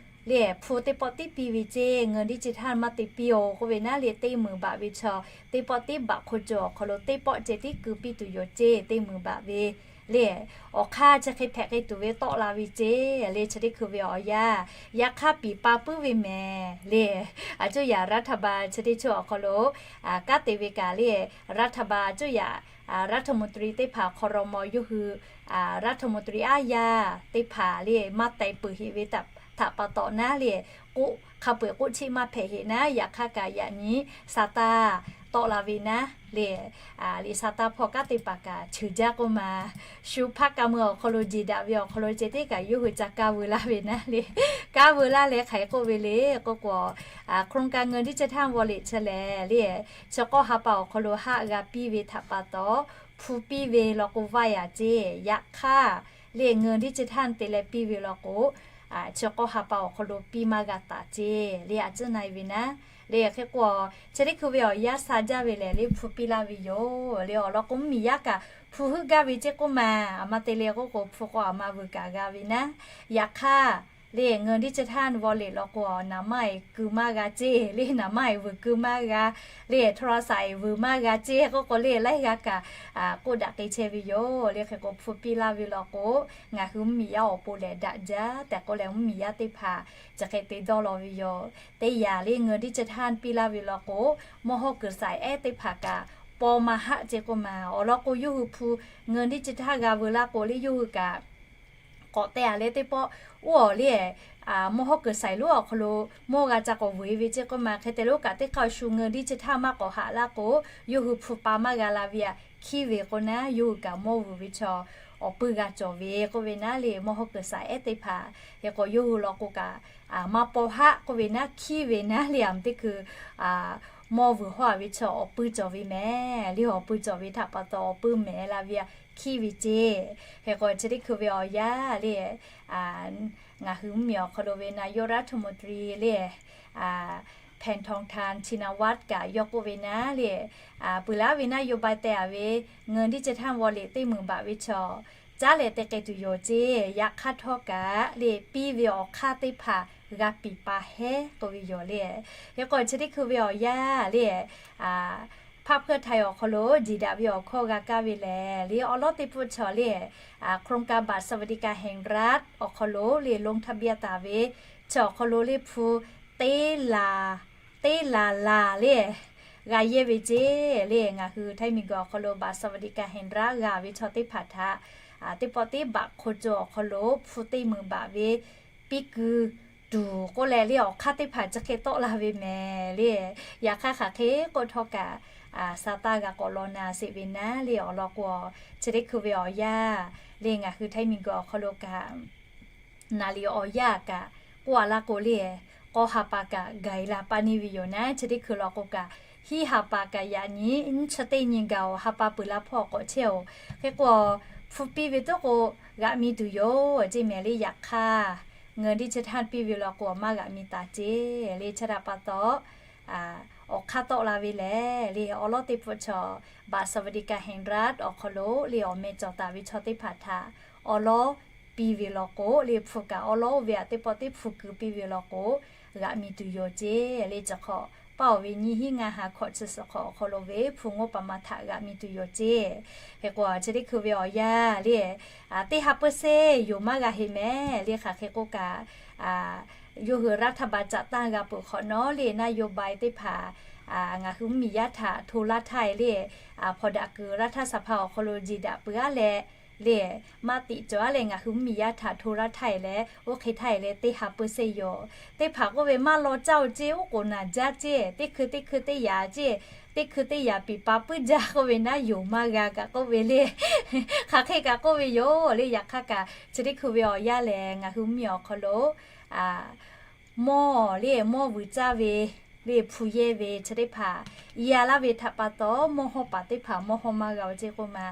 le hpu teˇ pawˆ tiˉ piˇ ve ceˇ, เงินดิจิทัล maˇ te piˇ-oˬ k'oˆ ve naˉ le, teˇ meunˍ baꞈ ve chaw teˇ pawˆ tiˉ baꞈ hk'oˆ cawˬ awˬ hk'aw lo teˇ pawˆ ceh tiˉ keu piˇ tuˬ yoˬ ceˇ, teˇ meunˍ baꞈ ve le. Awˬ hk'aˇ chi hk'e hpehꞈ hk'e tuˬ ve tawˆ la ve ceˇ le, chi teˇ hkui ve awˬ yanˇ. Yaꞈ hk'aˇ piˍ pa puiˉ ve mehˍ le. A cuˇ yaꞈ รัฐบาล chi teˇ ceuˬ awˬ hk'aw lo kanˉ te ve kaꞈ le, รัฐบาล a cuˇ yaꞈ รัฐมนตรี teˇ hpaˍ ครม. yawˇ hui รัฐมนตรี aˉ yaˇ teˇ hpaˍ le maˇ teh peuˬ heꞈ ve htaꞈ pa taw naˉ le, k'oˆ hk'a peu-eˬ k'oˆ cheˆ maˇ hpehꞈ heꞈ naˉ. Yaꞈ hk'aˇ kaꞈ yaꞈ nyi sa taˇ tawˆ la ve naˉ le, liꞈ sa taˇ hpawˇ kanˉ te paˍ kaꞈ cheuˬ jaˇ k'oˆ ma, shu hpaˇ ka meu awˬ hk'aw lo jeˬ daꞈ ve awˬ hk'aw lo ceh tiˉ kaꞈ yawˇ hui ca kaˇ veu laˇ ve naˉ le. Kaˇ veu laˇ leh hk'aˬ hk'e k'oˆ ve le k'oˆ k'o, โครงการเงินดิจิทัลวอลเล็ต chi lehˬ le, chi k'awˇ ha pa awˬ hk'aw lo haˆ g'a piˇ ve htaꞈ pa taw, hpu piˇ ve law k'o vaˇ yaꞈ ceˇ. Yaꞈ hk'aˇ le เงินดิจิทัล te leh piˇ ve law k'o, chi k'awˇ ha pa awˬ hk'aw lo piˇ maˇ g'a taˍ ceˇ le, a cuˇ na-e ve naˉ. Le hk'e k'o, chi teˇ hkui ve awˬ yanˇ sha jaˇ ve lehˬ le, hpu piˇ laˇ ve yoˬ le. Awˬ lawn k'o, mvuhˇmiˬ yaˇ kaꞈ hpu heuˆ gaˇ ve ceˇ k'oˆ ma, aˬ ma te le k'oˆ k'o, hpu k'o aˬ ma vuiˬ kaꞈ g'a ve naˉ. Yaꞈ hk'aˇ le เงินดิจิทัลวอลเล็ต law k'o, naˍ maˇ-eˬ keu maˇ g'a ceˇ le, naˍ maˇ-eˬ vuiˬ keu maˇ g'a le, โทรศัพท์-eˬ vuiˬ maˇ g'a ceˇ k'oˆ k'o le, laiˉ g'aˇ kaꞈ k'oˆ daꞈ k'ai chehˇ ve yoˬ le. Hk'e k'o, hpu piˇ laˇ ve law k'o, ngaˬ hui mvuhˇmiˬ yaˇ awˬ pon lehˬ daꞈ jaˇ tehꞈ k'oˆ leh, mvuhˇmiˬ yaˇ teˇ hpaˍ chi hk'e te dawˇ law ve yoˬ. Teˇ yanˇ le เงินดิจิทัล piˇ laˇ ve law k'o, mawˇ hawˉ kuiˬ saiˍ ehˉ teˇ hpaˍ kaꞈ paw maˇ haˆ ceˇ k'oˆ ma. Awˬ lawn k'o, yawˇ hui hpu เงินดิจิทัล g'a veu laˇ k'o le, yawˇ hui kaꞈ k'awꞈ teh-a leh teˇ pawˆ oˇ awˬ le, mawˇ hawˉ kuiˬ saiˍ lonˉ awˬ hk'aw lo mawˇ g'a ca k'awꞈ vuiˬ ve ceˇ k'oˆ ma. Hk'e te lonˉ kaꞈ teˇ hk'aˇ shu เงินดิจิทัล maˇ k'awꞈ haꞈ laˇ k'o, yawˇ hui hpu pa maˇ g'a la ve aꞈ hkiˉ ve k'o naˉ, yawˇ hui kaꞈ mawˇ vuiˬ ve chaw awˬ puiˇ g'a cawˬ ve k'oˆ ve naˉ le, mawˇ hawˉ kuiˬ saiˍ ehˉ teˇ hpaˍ. Hk'e k'o, yawˇ hui law k'o kaꞈ maˇ paw haˆ k'oˆ ve naˉ, hkiˉ ve naˉ le, aˬ ma teˇ hkui mawˇ vuiˬ hawˉ-a ve chaw awˬ puiˇ cawˬ ve mehˍ le. Awˬ puiˇ cawˬ ve htaꞈ pa taw awˬ puiˇ mehˍ la ve aꞈ hkiˉ ve ceˇ. Hk'e k'o, chi teˇ hkui ve awˬ yanˇ le, ngaˬ hui mvuhˇmiˬ awˬ hk'aw lo ve นายกรัฐมนตรี le, แพทองธาร ชินวัตร kaꞈ yawˇ k'oˆ ve naˉ le, peuˬ laˇ ve naˉ, นโยบาย teh-a ve เงินดิจิทัลวอลเล็ต teˇ meunˍ baꞈ ve chaw caˉ leh te k'ai tuˬ yoˬ ceˇ. Yaꞈ hk'aˇ htawˇ kaꞈ le, piˇ ve awˬ hk'aˇ teˇ hpaˍ g'a piˍ pa hehˉ k'oˆ ve yoˬ le. Hk'e k'o, chi teˇ hkui ve awˬ yanˇ le, hpaˆ hpeuˇ htaiˍ awˬ hk'aw lo jeˬ daꞈ ve awˬ hkawˇ g'a kaˇ ve lehˬ le, awˬ lawˉ teˇ pfuhˆ chaw le, โครงการบัตรสวัสดิการแห่งรัฐ awˬ hk'aw lo le ลงทะเบียน taˍ ve chi awˬ hk'aw lo le hpu teˇ laˬ, teˇ laˬ laˬ le g'a yehˇ ve ceˇ le. Ngaˬ hui Htaiˇ miˬguiˬ awˬ hk'aw lo บัตรสวัสดิการแห่งรัฐ g'a ve chaw teˇ hpaˍ htaꞈ teˇ pawˆ teˇ baꞈ hk'oˆ cawˬ awˬ hk'aw lo hpu teˇ meunˍ baꞈ ve piˇ kuiˬ tuˬ k'oˆ leh le, awˬ hk'aˇ teˇ hpaˍ chi hk'e tawˆ la ve mehˍ le. Yaꞈ hk'aˇ hk'aˬ hk'e k'oˆ htawˇ kaꞈ, sa taˇ g'a k'awꞈ law na sheˍ ve naˉ le. Awˬ lawn k'o, chi teˇ hkui ve awˬ yanˇ le, ngaˬ hui Htaiˇ miˬguiˬ awˬ hk'aw lo kaꞈ naˍ liˍ awˬ yanˇ kaꞈ k'oˆ-a laˇ k'o le, k'awˇ ha pa kaꞈ gaˬ-e la pa neˇ ve yoˬ naˉ. Chi teˇ hkui law k'o kaꞈ, hiˉ ha pa kaꞈ yaꞈ nyi nyiˇ chi teˇ nyi gaˬ-oˬ, ha pa peuˬ la hpawˇ k'awꞈ chehˇ-oˬ. Hk'e k'o, hpu piˇ ve toˉ k'o g'aꞈ mi tuˬ yoˬ ceˇ mehˍ le. Yaꞈ hk'aˇ เงินดิจิทัล piˇ ve law k'o maˇ g'aꞈ mi taˍ ceˇ le. Chi htaꞈ pa taw, awˬ hk'aˇ tawˆ la ve lehˬ le, awˬ lawˉ teˇ pfuhˆ chaw บัตรสวัสดิการแห่งรัฐ awˬ hk'aw lo le awˬ meh cawˬ taˍ ve chaw teˇ hpaˍ htaꞈ awˬ lawˉ piˇ ve law k'o le, hpu kaꞈ awˬ lawˉ oˇ ve aꞈ teˇ pawˆ teˇ hpu keu piˇ ve law k'o, g'aꞈ mi tuˬ yoˬ ceˇ le. Chi hk'awꞈ paˇ-oˬ ve nyiˇ hinˉ ngaˇ ha hkawꞈ chi suhˍ hk'awꞈ awˬ hk'aw lo ve hpu งบประมาณ htaꞈ g'aꞈ mi tuˬ yoˬ ceˇ. Hk'e k'o, chi teˇ hkui ve awˬ yanˇ le, teˇ ha เปอร์เซ็นต์ yoˬ maˇ g'a heꞈ mehˍ le. Hk'aˬ hk'e k'oˆ kaꞈ, yawˇ hui รัฐบาล caꞈ tanˇ g'a peuˬ hk'awꞈ nawˉ le, นโยบาย teˇ hpaˍ ngaˬ hui mvuhˇmiˬ yaˇ htaꞈ hto laˇ htaˇ e le, hpawnˬ daꞈ kuiˬ รัฐสภา awˬ hk'aw lo jeˬ daꞈ peuˬ-a leh le, maˇ tiꞈ cawˬ-a leh ngaˬ hui mvuhˇmiˬ yaˇ htaꞈ hto laˇ htaˇ e leh, oˇ hk'e htaˇ e leh teˇ ha เปอร์เซ็นต์ yoˬ. Teˇ hpaˍ k'oˆ ve maˇ law caˇ-oˬ ceˇ, oˉ k'oˍ naˬ jaˇ ceˇ, teˇ hkui teˇ hkui teˇ yaꞈ ceˇ, teˇ hkui teˇ yaꞈ piˍ pa puiˉ jaˇ k'oˆ ve naˉ, yoˬ maˇ g'a kaꞈ k'oˆ ve le. Hk'aˬ hk'e kaꞈ k'oˆ ve yoˬ le. Yaꞈ hk'aˇ kaꞈ chi teˇ hkui ve awˬ yanˇ lehˬ, ngaˬ hui mvuhˇmiˬ awˬ hk'aw lo mawˇ le, mawˇ vuiˬ caˇ ve le, hpu yehˇ ve chi teˇ hpaˍ i-a laˇ ve htaꞈ pa taw, mawˇ hawˇ paˍ teˇ hpaˍ mawˇ hawˇ maˇ g'a-oˬ ceˇ k'oˆ ma.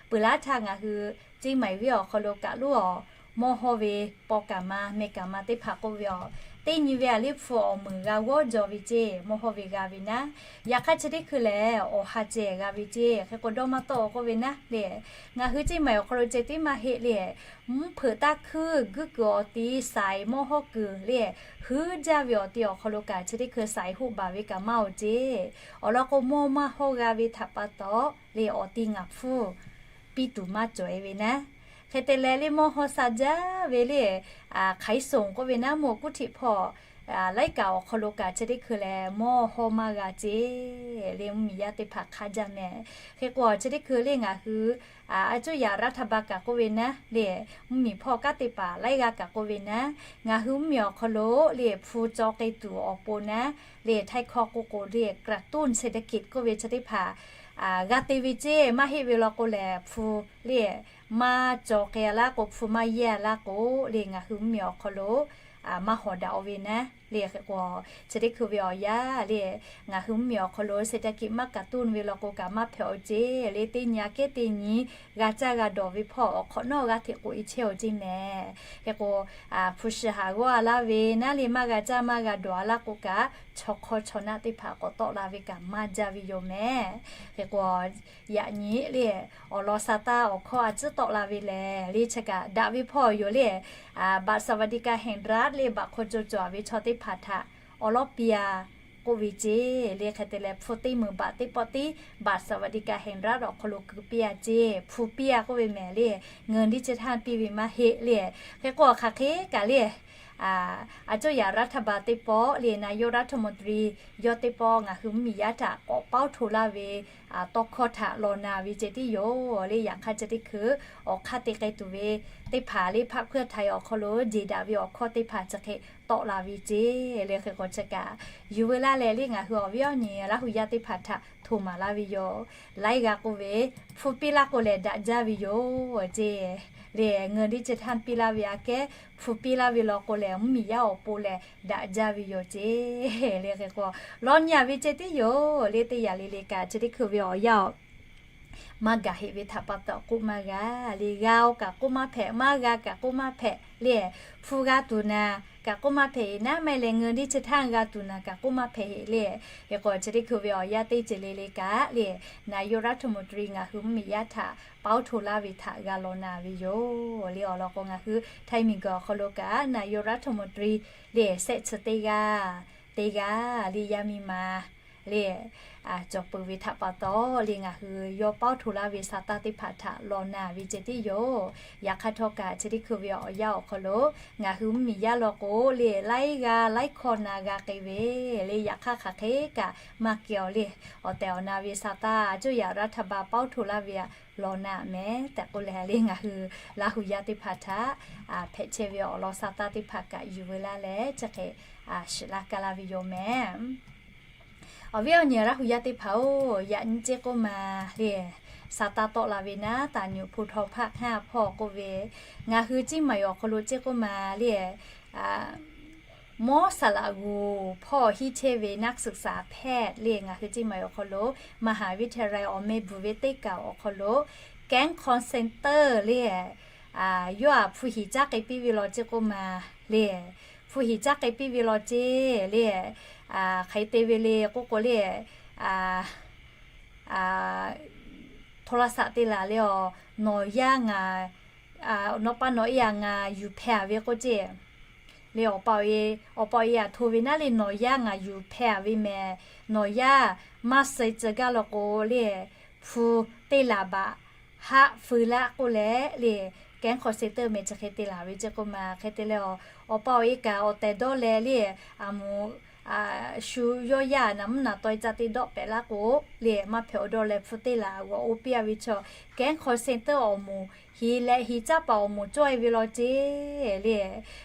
Peuˬ laˇ htaˇ ngaˬ hui Chiang Mai venˇ awˬ hk'aw lo kaꞈ loˉ-awˬ, mawˇ hawˇ ve paw kaꞈ ma meh kaꞈ ma teˇ hpaˍ k'oˆ ve-awˬ, Teˇ nyi ve a liˇ hpu awˬ meunˍ g'a g'awˇ jaw ve ceˇ, mawˇ hawˇ ve g'a ve naˉ. Yaꞈ hk'aˇ chi teˇ hkui lehˬ, awˬ ha ceh g'a ve ceˇ. Hk'e k'o dawˇ maˇ tawˆ k'oˆ ve naˉ le, ngaˬ hui Ciˇ Maiˍ awˬ hk'aw lo ceh tiˉ maˇ heˆ le, mvuhˇ hpeuꞈ taˇ hkuiˇ guiˇ kuiˬ awˬ ti saiˍ mawˇ hawˇ kuiˬ le, huiˉ jaˇ ve awˬ ti awˬ hk'aw lo kaꞈ chi teˇ hkui saiˍ hoˆ baˬ ve kaꞈ maˇ oˬ ceˇ. Awˬ lawn k'o mawˇ maˇ hawˇ g'a ve htaꞈ pa taw le, awˬ ti ngaˬ hpfuhˇ piˇ tuˬ maˇ cawˬ e ve naˉ. Hk'e te leh le mawˇ hawˇ sha jaˇ ve le, hk'aˬ iˉ soˍ k'oˆ ve naˉ, mawˇ kuˉ htiꞈ hpawˇ laiˉ kaꞈ awˬ hk'aw lo kaꞈ chi teˇ hkui lehˬ mawˇ hawˇ maˇ g'a ceˇ le, mvuhˇmiˬ yaˇ teˇ hpaˍ hk'aˇ jaˇ mehˍ. Hk'e k'o chi teˇ hkui le ngaˬ hui a cuˇ yaꞈ รัฐบาล kaꞈ k'oˆ ve naˉ le, mvuhˇmiˬ hpawˇ kanˉ te paˍ laiˉ g'aˇ kaꞈ k'oˆ ve naˉ, ngaˬ hui mvuhˇmiˬ awˬ hk'aw lo le hpu caw k'ai tuˬ awˬ pon naˉ le, ไทย hkawˇ k'o k'o le กระตุ้นเศรษฐกิจ k'oˆ ve chi teˇ hpaˍ g'a te ve ceˇ. Maˇ heˆ ve law k'o lehˬ hpu le maˇ caw k'ai a laˇ k'o, hpu maˇ yehˇ a laˇ k'o le, ngaˬ hui mvuhˇmiˬ awˬ hk'aw lo maˇ hawˍ daꞈ oˬ ve naˉ le. Hk'e k'o chi teˇ hkui ve awˬ yanˇ le, ngaˬ hui mvuhˇmiˬ awˬ hk'aw lo เศรษฐกิจ maˇ กระตุ้น ve law k'o kaꞈ maˇ hpehꞈ oˬ ceˇ le. Teˇ nyi a kehˉ teˇ nyi g'a caˇ g'a dawˬ ve hpawˇ awˬ hk'awꞈ nawˉ g'a hteꞈ k'oꞈ e chehˇ oˬ ceˇ mehˍ. Hk'e k'o hpu shi haˍ g'awˇ a laˇ ve naˉ le, maˇ g'a caˇ maˇ g'a dawˬ a laˇ k'o kaꞈ, chaw hk'awˇ chaw naˆ teˇ hpaˍ k'awꞈ tawˆ la ve kaꞈ maˇ jaˇ ve yoˬ mehˍ. Hk'e k'o yaꞈ nyi le, awˬ lawn sa taˇ awˬ hkawˇ a ciˉ tawˆ la ve lehˬ le, chi kaꞈ daꞈ ve hpawˇ yoˬ le. บัตรสวัสดิการแห่งรัฐ le, baꞈ hk'aw cawˬ cawˬ ve chaw teˇ hpaˍ htaꞈ awˬ lawˉ piˇ a k'oˆ ve ceˇ le. Hk'e te leh hpu teˇ meunˍ baꞈ teˇ pawˆ tiˉ บัตรสวัสดิการแห่งรัฐ awˬ hk'aw lo keu piˇ a ceˇ, hpu piˇ a k'oˆ ve mehˍ le, เงินดิจิทัล piˇ ve maˇ heˆ le. Hk'e k'o hk'aˬ hk'e kaꞈ le, a cuˇ yaꞈ รัฐบาล teˇ pawˆ le, นายกรัฐมนตรี yawˇ teˇ pawˆ ngaˬ hui mvuhˇmiˬ yaˇ htaꞈ k'awꞈ ป้าว hto laˇ ve tawˇ hkawˇ htaꞈ law na ve ceh tiˉ yoˬ le. Yaꞈ hk'aˇ chi teˇ hkui awˬ hk'aˇ te k'ai tuˬ ve teˇ hpaˍ le, พรรคเพื่อไทย awˬ hk'aw lo jeˬ daꞈ ve awˬ hkawˇ teˇ hpaˍ chi hk'e tawˆ la ve ceˇ le. Hk'e k'o chi kaꞈ yuˬ veu laˇ leh le, ngaˬ hui awˬ viˉ awˬ nyi Laˇ hu yaˇ teˇ hpaˍ htaꞈ hto maˍ laˇ ve yoˬ. Laiˉ g'aˇ k'oˆ ve, hpu piˇ laˇ k'o lehˬ daꞈ jaˇ ve yoˬ ceˇ le. เงินดิจิทัล piˇ laˇ ve aꞈ kehˉ hpu piˇ laˇ ve law k'o lehˬ, mvuhˇmiˬ yaˇ awˬ pon lehˬ daꞈ jaˇ ve yoˬ ceˇ le. Hk'e k'o law nyi a ve ceh tiˉ yoˬ le. Teˇ yanˇ le le kaꞈ chi teˇ hkui ve awˬ yanˇ aˬ maˇ gaˬ heˆ ve htaꞈ pa taw k'oˆ maˇ g'a le. G'a oˬ kaꞈ k'oˆ maˇ hpehꞈ, maˇ g'a kaꞈ k'oˆ maˇ hpehꞈ le. Hpu g'a tuˬ naˍ kaꞈ k'oˆ maˇ hpehꞈ heˆ naˉ, maˇ heˆ leh เงินดิจิทัล g'a tuˬ naˍ kaꞈ k'oˆ maˇ hpehꞈ heˆ le. Hk'e k'o chi teˇ hkui ve awˬ yanˇ teˇ ceuˬ le le kaꞈ le, นายกรัฐมนตรี ngaˬ hui mvuhˇmiˬ yaˇ htaꞈ ป้าว hto laˇ ve htaꞈ g'a law na ve yoˬ le. Awˬ lawn k'o ngaˬ hui Htaiˇ miˬguiˬ awˬ hk'aw lo kaꞈ นายกรัฐมนตรี le, shehˆ chi teˇ g'aˇ teˇ g'aˇ le, yaˇ miˇ ma le, cawˬ peuˬ ve htaꞈ pa taw le, ngaˬ hui yawˇ ป้าว hto laˇ ve sa taˇ teˇ hpaˍ htaꞈ law na ve ceh tiˉ yoˬ. Yaꞈ hk'aˇ htawˇ kaꞈ chi teˇ hkui ve awˬ yanˇ awˬ hk'aw lo ngaˬ hui mvuhˇmiˬ yaˇ law k'o le, laiˉ g'aˇ laiˉ hkawˇ na g'a k'ai ve le. Yaꞈ hk'aˇ hk'aˬ hk'e kaꞈ maˇ kehˬ awˬ le, awˬ tehˬ awˬ na ve sa taˇ a cuˇ yaꞈ รัฐบาล ป้าว hto laˇ ve aꞈ law na mehˍ tehꞈ k'oˆ leh le, ngaˬ hui Laˇ hu yaˇ teˇ hpaˍ htaꞈ hpehꞈ chehˇ ve awˬ lawn sa taˇ teˇ hpaˍ kaꞈ yuˬ veu laˇ leh chi hk'e shiˍ laˇ kaˇ laˇ ve yoˬ mehˍ. Awˬ viˉ awˬ nyi Laˇ hu yaˇ teˇ hpaˍ-oˬ, yaꞈ nyi ceˇ k'oˆ ma le, sa taˇ tawˆ la ve naˉ, taˍ nyuꞈ hpu htaw hpaˆ hkanˇ hpawˇ k'oˆ ve, ngaˬ hui Ciˇ Maiˍ awˬ hk'aw lo ceˇ k'oˆ ma le, mawˉ saˍ laꞈ g'uˬ hpawˇ hiˉ chehˇ ve นักศึกษาแพทย์ le, ngaˬ hui Ciˇ Maiˍ awˬ hk'aw lo มหาวิทยาลัย awˬ meh bvuhˬ ve teˇ kaˬ awˬ hk'aw lo แก๊ง call center เลย yawˇ aꞈ hpu hiˍ caˉ k'ai piˇ ve law ceˇ k'oˆ ma le, hpu hiˍ caˉ k'ai piˇ ve law ceˇ le, hk'aˬ hk'e te ve le k'oˆ k'o le, โทรศัพท์ te laˬ le, awˬ, nawˬ yaˇ ngaˬ, nawˬ pa nawˬ e aꞈ ngaˬ yuˬ hpehꞈ ve k'oˆ ceˇ le, awˬ pa awˬ e, awˬ pa awˬ e aꞈ hto ve naˉ le, nawˬ yaˇ ngaˬ yuˬ hpehꞈ ve mehˍ, nawˬ yaˇ maˇ suh ceh gaˇ law k'o le, hpu teˇ laˬ baꞈ haˆ feu laˇ k'oˆ leh le, แก๊ง call center mehˍ chi hk'e te laˬ ve ceˇ k'oˆ ma. Hk'e te leh, awˬ pa awˬ e kaꞈ awˬ tehˬ dawˇ leh le, aˬ moˍ shu yawˇ yaˇ naˍ mvuhˇ naˍ taweh ca te dawˆ pehꞈ laˇ k'o le, maˇ hpehꞈ awˬ dawˇ leh hpu teˇ laˬ g'awˬ oˇ piˇ a ve chaw, แก๊ง call center awˬ moˍ hiˍ leh hiˍ caˉ paˍ awˬ moˍ cawˇ e ve law ceˇ le.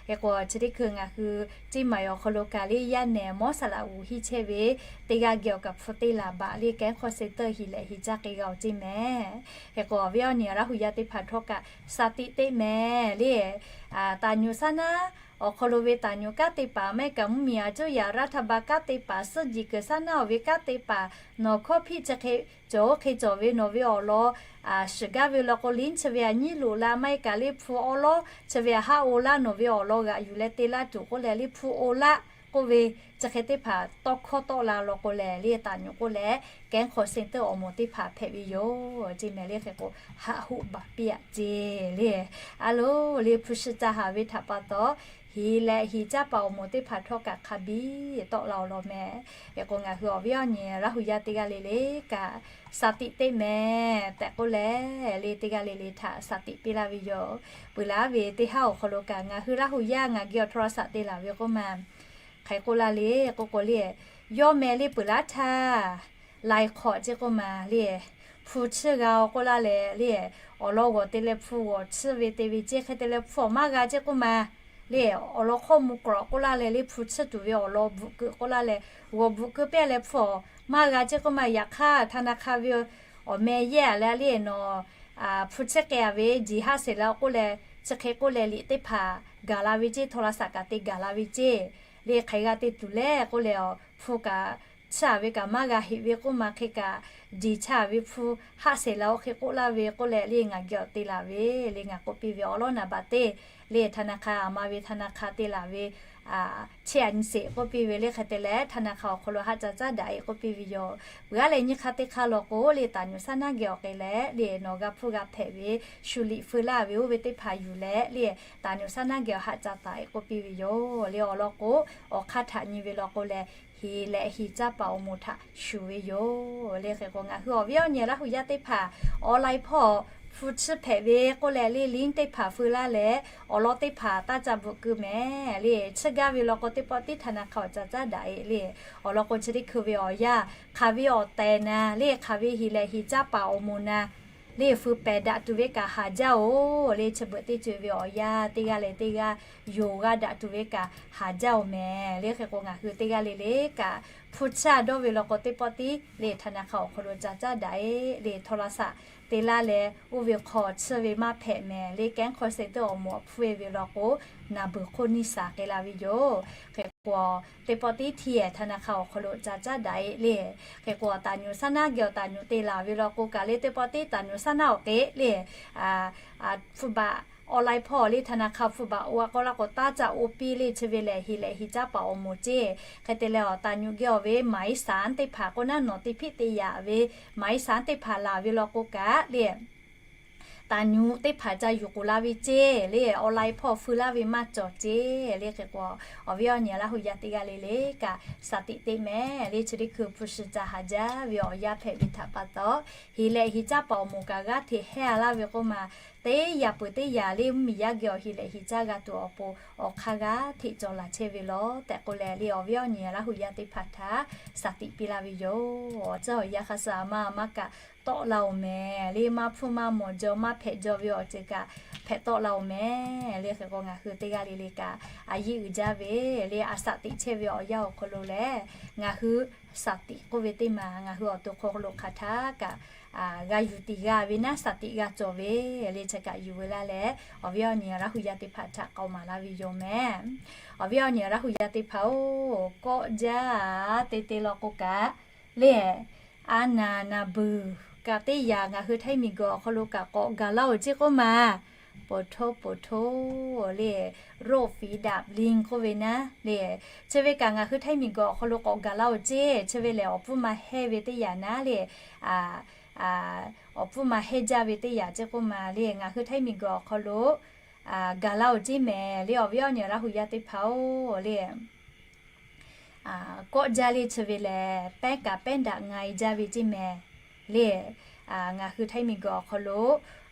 Hk'e k'o chi teˇ hkui ngaˬ hui Ciˇ Maiˍ awˬ hk'aw lo kaꞈ le, yaˇ nehˬ mawˉ saˍ laꞈ g'uˬ hiˉ chehˇ ve teˇ g'aˇ geh awˬ kaꞈ hpu teˇ laˬ baꞈ le, แก๊ง call center hiˍ leh hiˍ caˉ k'ai g'a awˬ ceˇ mehˍ. Hk'e k'o awˬ viˉ awˬ nyi Laˇ hu yaˇ teˇ hpaˍ htawˇ kaꞈ sa tiꞈ teˇ mehˍ le, taˍ nyuꞈ shaˉ naˉ awˬ hk'aw lo ve taˍ nyuꞈ kanˉ teˇ hpaˍ, အမေရိကန် mvuhˇmiˬ aˬ cuˇ yaꞈ รัฐบาล kanˉ teˇ hpaˍ, suhˉ jiˬ kuiˬ shaˉ naˆ oˬ ve kanˉ teˇ hpaˍ, nawˬ hkawˇ hpiˆ chi hk'e cawˬ oˇ hk'e cawˬ ve nawˬ ve awˬ lawn shiˍ gaˇ ve law k'o, liˇ chi ve aˬ nyiˉ loꞈ la maˇ heˆ kaꞈ, liˇ hpu awˉ lawˉ chi ve aˬ haˉ oˇ laˇ nawˬ ve awˬ lawn g'aꞈ yuˬ leh te laˇ tuˬ k'oˆ leh, liˇ hpu oˇ laˇ k'oˆ ve chi hk'e teˇ hpaˍ tawˇ hkawˇ tawˆ la law k'o lehˬ, liˇ taˍ nyuꞈ k'oˆ leh, kehˉ hk'aw เซ็นเตอร์ awˬ moˍ teˇ hpaˍ hpehꞈ ve yoˬ ceˇ mehˍ. Liˇ hk'e k'o, haˆ hoˆ baˬ piˇ aꞈ ceˇ le. A loˬ, liˇ hpu shi ca haˍ ve htaꞈ pa taw, hiˍ leh hiˍ caˇ paˍ awˬ moˍ teˇ hpaˍ htawˇ kaꞈ hk'a biˇ tawˆ la awˬ lawn mehˍ. Hk'e k'o, ngaˬ hui awˬ viˉ awˬ nyi Laˇ huˍ yaˇ teˇ g'aˇ le le kaꞈ, shaˍ tiꞈ teˇ mehˍ tehꞈ k'oˆ leh, liˇ teˇ g'aˇ le le htaꞈ shaˍ tiꞈ piˇ laˇ ve yoˬ. Peuˬ laˉ ve teˇ haˉ awˬ hk'aw lo kaꞈ, ngaˬ hui Laˇ huˍ yaˇ ngaˬ geh awˬ โทรศัพท์ te laˬ ve k'oˆ ma, hk'e k'oˆ laˇ le k'oˆ k'o, liˇ yawˇ meh liˇ peuˬ laˉ htaˇ, lai hk'awꞈ ceˇ k'oˆ ma, liˇ hpu chiˇ g'a-o k'oˆ laˇ leh, liˇ awˬ lawn g'awˬ te leh hpu g'awˬ chiˇ ve te ve ceˇ. Hk'e te leh hpu awˬ maˇ g'a ceˇ k'oˆ ma, liˇ awˬ lawn hk'awˇ mvuh k'awꞈ k'oˆ laˇ leh, liˇ hpu chiˇ tuˬ ve awˬ lawn bvuhꞈ keu k'oˆ laˇ leh, g'awˬ bvuhꞈ keu pehˇ leh hpu awˬ maˇ g'a ceˇ k'oˆ ma. Yaꞈ hk'aˇ ธนาคาร ve awˬ meh yehˇ leh, liˇ nawˬ hpu chiˇ k'ai-a ve jiˬ haˆ sheˍ la-o k'oˆ leh, chi hk'e k'oˆ leh liꞈ teˇ hpaˍ gaˬ la ve ceˇ, โทรศัพท์ kaꞈ te gaˬ la ve ceˇ. Liˇ hk'aˬ hk'e g'a te tuˬ le k'oˆ leh, hpu kaꞈ chiˇ-a ve kaꞈ maˇ g'a heꞈ ve k'oˆ ma, hk'e kaꞈ jiˬ chaˇ ve hpu haˆ sheˍ la-o hk'e k'oˆ laˇ ve k'oˆ leh, liˇ ngaˬ geh awˬ te laˬ ve, liˇ ngaˬ k'oˆ piˇ ve awˬ lawn naˍ baꞈ teˇ, liˇ ธนาคาร aˬ ma ve ธนาคาร te laˬ ve, chehˇ-a nyi sheˍ k'oˆ piˇ ve. Liˇ hk'e te leh ธนาคาร awˬ hk'aw lo haˆ ca caˉ daꞈ-e k'oˆ piˇ ve yoˬ. Peuˬ aˉ leh nyiˇ hk'aˇ teˇ hk'aˇ law k'o, liˇ taˍ nyuꞈ shaˉ naˆ geh awˬ k'ai leh, liˇ nawˬ g'a hpuˇ g'a hpehꞈ ve shu liꞈ feu laˇ ve oˇ ve teˇ hpaˍ yuˬ leh, liˇ taˍ nyuꞈ shaˉ naˆ geh awˬ haˆ ca taˍ-e k'oˆ piˇ ve yoˬ. Liˇ awˬ lawn k'o, awˬ hk'aˇ htaꞈ nyi ve law k'o leh, hiˍ leh hiˍ caˇ paˍ awˬ moˍ htaꞈ shuˍ ve yoˬ. Liˇ hk'e k'o, ngaˬ hui awˬ viˉ awˬ nyi Laˇ huˍ yaˇ teˇ hpaˍ online hpawˇ hpu chiˇ hpehꞈ ve k'oˆ leh, liˇ liˇ teˇ hpaˍ feu laˇ leh, awˬ lawn teˇ hpaˍ taˇ ca bvuhꞈ keu mehˍ. Liˇ chiˇ gaˇ ve law k'o, teˇ pawˆ tiˉ ธนาคาร awˬ ca caˉ daꞈ-e. Liˇ awˬ lawn k'o, chi teˇ hkui ve awˬ yanˇ hk'aˬ ve awˬ tehˬ na, liˇ hk'aˬ ve hiˍ leh hiˍ caˇ paˍ awˬ moˍ na, liˇ feu pehˬ daꞈ tuˬ ve kaꞈ haˍ jaˇ-oˬ. Liˇ chi beuꞈ teˇ ceuˬ ve awˬ yanˇ teˇ g'aˇ leh teˇ g'aˇ yonˍ g'a daꞈ tuˬ ve kaꞈ haˍ jaˇ-oˬ mehˍ. Liˇ hk'e k'o, ngaˬ hui teˇ g'aˇ le le kaꞈ hpu chiˇ-a dawˇ ve law k'o, teˇ pawˆ tiˉ liˇ ธนาคาร awˬ hk'aw lo ca caˉ daꞈ-e. Liˇ โทรศัพท์ te laˇ leh, oˇ ve hk'aw chiˇ ve maˇ hpehꞈ mehˍ. Liˇ kehˉ hk'aw เซ็นเตอร์ awˬ moˍ awˬ hpfuhˇ-e ve law k'o, naˬ beuˬ hk'oˆ niˇ shaˍ k'ai la ve yoˬ. Hk'e k'o, teˇ pawˆ tiˉ ทีเอส ธนาคาร awˬ hk'aw lo ca caˉ daꞈ-e. Liˇ hk'e k'o, taˍ nyuꞈ shaˉ naˆ geh awˬ taˍ nyuꞈ te laˬ ve law k'o kaꞈ, liˇ teˇ pawˆ tiˉ taˍ nyuꞈ shaˉ naˆ awˬ k'e, liˇ hpu baꞈ online hpawˇ liˇ ธนาคาร hpu baꞈ oˇ a k'aw laˇ k'o, taˇ ca oˇ piˇ. Liˇ chi ve lehˬ, hiˍ leh hiˍ caˇ paˍ awˬ moˍ ceˇ. Hk'e te leh, awˬ taˍ nyuꞈ geh awˬ ve หมายสาร teˇ hpaˍ k'o naˉ, nawˬ te hpiˆ te yaꞈ ve หมายสาร teˇ hpaˍ laˬ ve law k'o kaꞈ, liˇ taˍ nyuꞈ teˇ hpaˍ ca yuˬ k'oˍ la ve ceˇ. Liˇ online hpawˇ feu laˇ ve maˇ cawˬ ceˇ. Liˇ hk'e k'o, awˬ viˉ awˬ nyi Laˇ huˍ yaˇ teˇ g'aˇ le le kaꞈ, shaˍ tiꞈ teˇ mehˍ. Liˇ chi teˇ hkui hpu shi ca haˍ jaˇ ve awˬ yanˇ hpehꞈ ve htaꞈ pa taw, hiˍ leh hiˍ caˇ paˍ awˬ moˍ kaꞈ g'aˇ hteꞈ hehˇ-a laˇ ve k'oˆ ma, teˇ yaꞈ peuˬ teˇ yaꞈ liˇ mvuhˇmiˬ yaˇ geh awˬ hiˍ leh hiˍ caˇ g'a tuˬ awˬ pon awˬ hk'aˇ g'aˇ hteꞈ cawˬ laˬ chehˇ ve law tehꞈ k'oˆ leh, liˇ awˬ viˉ awˬ nyi Laˇ huˍ yaˇ teˇ hpaˍ htaꞈ shaˍ tiꞈ piˇ laˇ ve yoˬ. Awˬ ceuˬ awˬ yanˇ hk'a shuˍ a ma a ma kaꞈ tawˆ la-oˬ mehˍ. Liˇ maˇ hpfuhˇ maˇ mawˬ jaw maˇ hpehꞈ jaw ve awˬ ceuˬ kaꞈ hpehꞈ tawˆ la-oˬ mehˍ. Liˇ hk'e k'o, ngaˬ hui teˇ g'aˇ le le kaꞈ, a yiˇ uiˍ jaˇ ve, liˇ a shaˍ tiꞈ chehˇ ve awˬ yanˇ awˬ hk'aw lo lehˬ, ngaˬ hui shaˍ tiꞈ k'oˆ ve teˇ maˬ ngaˬ hui awˬ to hk'aw lo hk'aˬ htaˇ kaꞈ g'a yuˬ tiꞈ g'a ve naˉ, shaˍ tiꞈ g'a cawˬ ve, liˇ chi kaꞈ yuˬ ve laˇ leh, awˬ viˉ awˬ nyi Laˇ huˍ yaˇ teˇ hpaˍ htaꞈ k'aoˍ maˍ laˇ ve yoˬ mehˍ. Awˬ viˉ awˬ nyi Laˇ huˍ yaˇ teˇ hpaˍ-oˬ, kawˆ jaˇ te te law k'o kaꞈ, liˇ a naˍ naˍ beuˬ kaꞈ teˇ yaꞈ ngaˬ hui Htaiˇ miˬguiˬ awˬ hk'aw lo kaꞈ k'awꞈ gaˬ laˇ-oˬ ceˇ k'oˆ ma. Poˍ htoˇ poˍ htoˇ, liˇ โรคฝีดาดลิง k'oˆ ve naˉ, liˇ chi ve kaꞈ ngaˬ hui Htaiˇ miˬguiˬ awˬ hk'aw lo k'awꞈ gaˬ laˇ-oˬ ceˇ. Chi ve lehˬ, awˬ pfuhˇ ma hehˇ ve teˇ yaꞈ naˉ, liˇ awˬ pfuhˇ ma hehˇ jaˇ ve teˇ yaꞈ ceˇ k'oˆ ma, liˇ ngaˬ hui Htaiˇ miˬguiˬ awˬ hk'aw lo gaˬ laˇ-oˬ ceˇ mehˍ. Liˇ awˬ viˉ awˬ nyi Laˇ huˍ yaˇ teˇ hpaˍ-oˬ, liˇ kawˆ jaˇ liˇ chi ve lehˬ, pehˉ kaꞈ pehˉ daꞈ nga-e jaˇ ve ceˇ mehˍ. Liˇ ngaˬ hui Htaiˇ miˬguiˬ awˬ hk'aw lo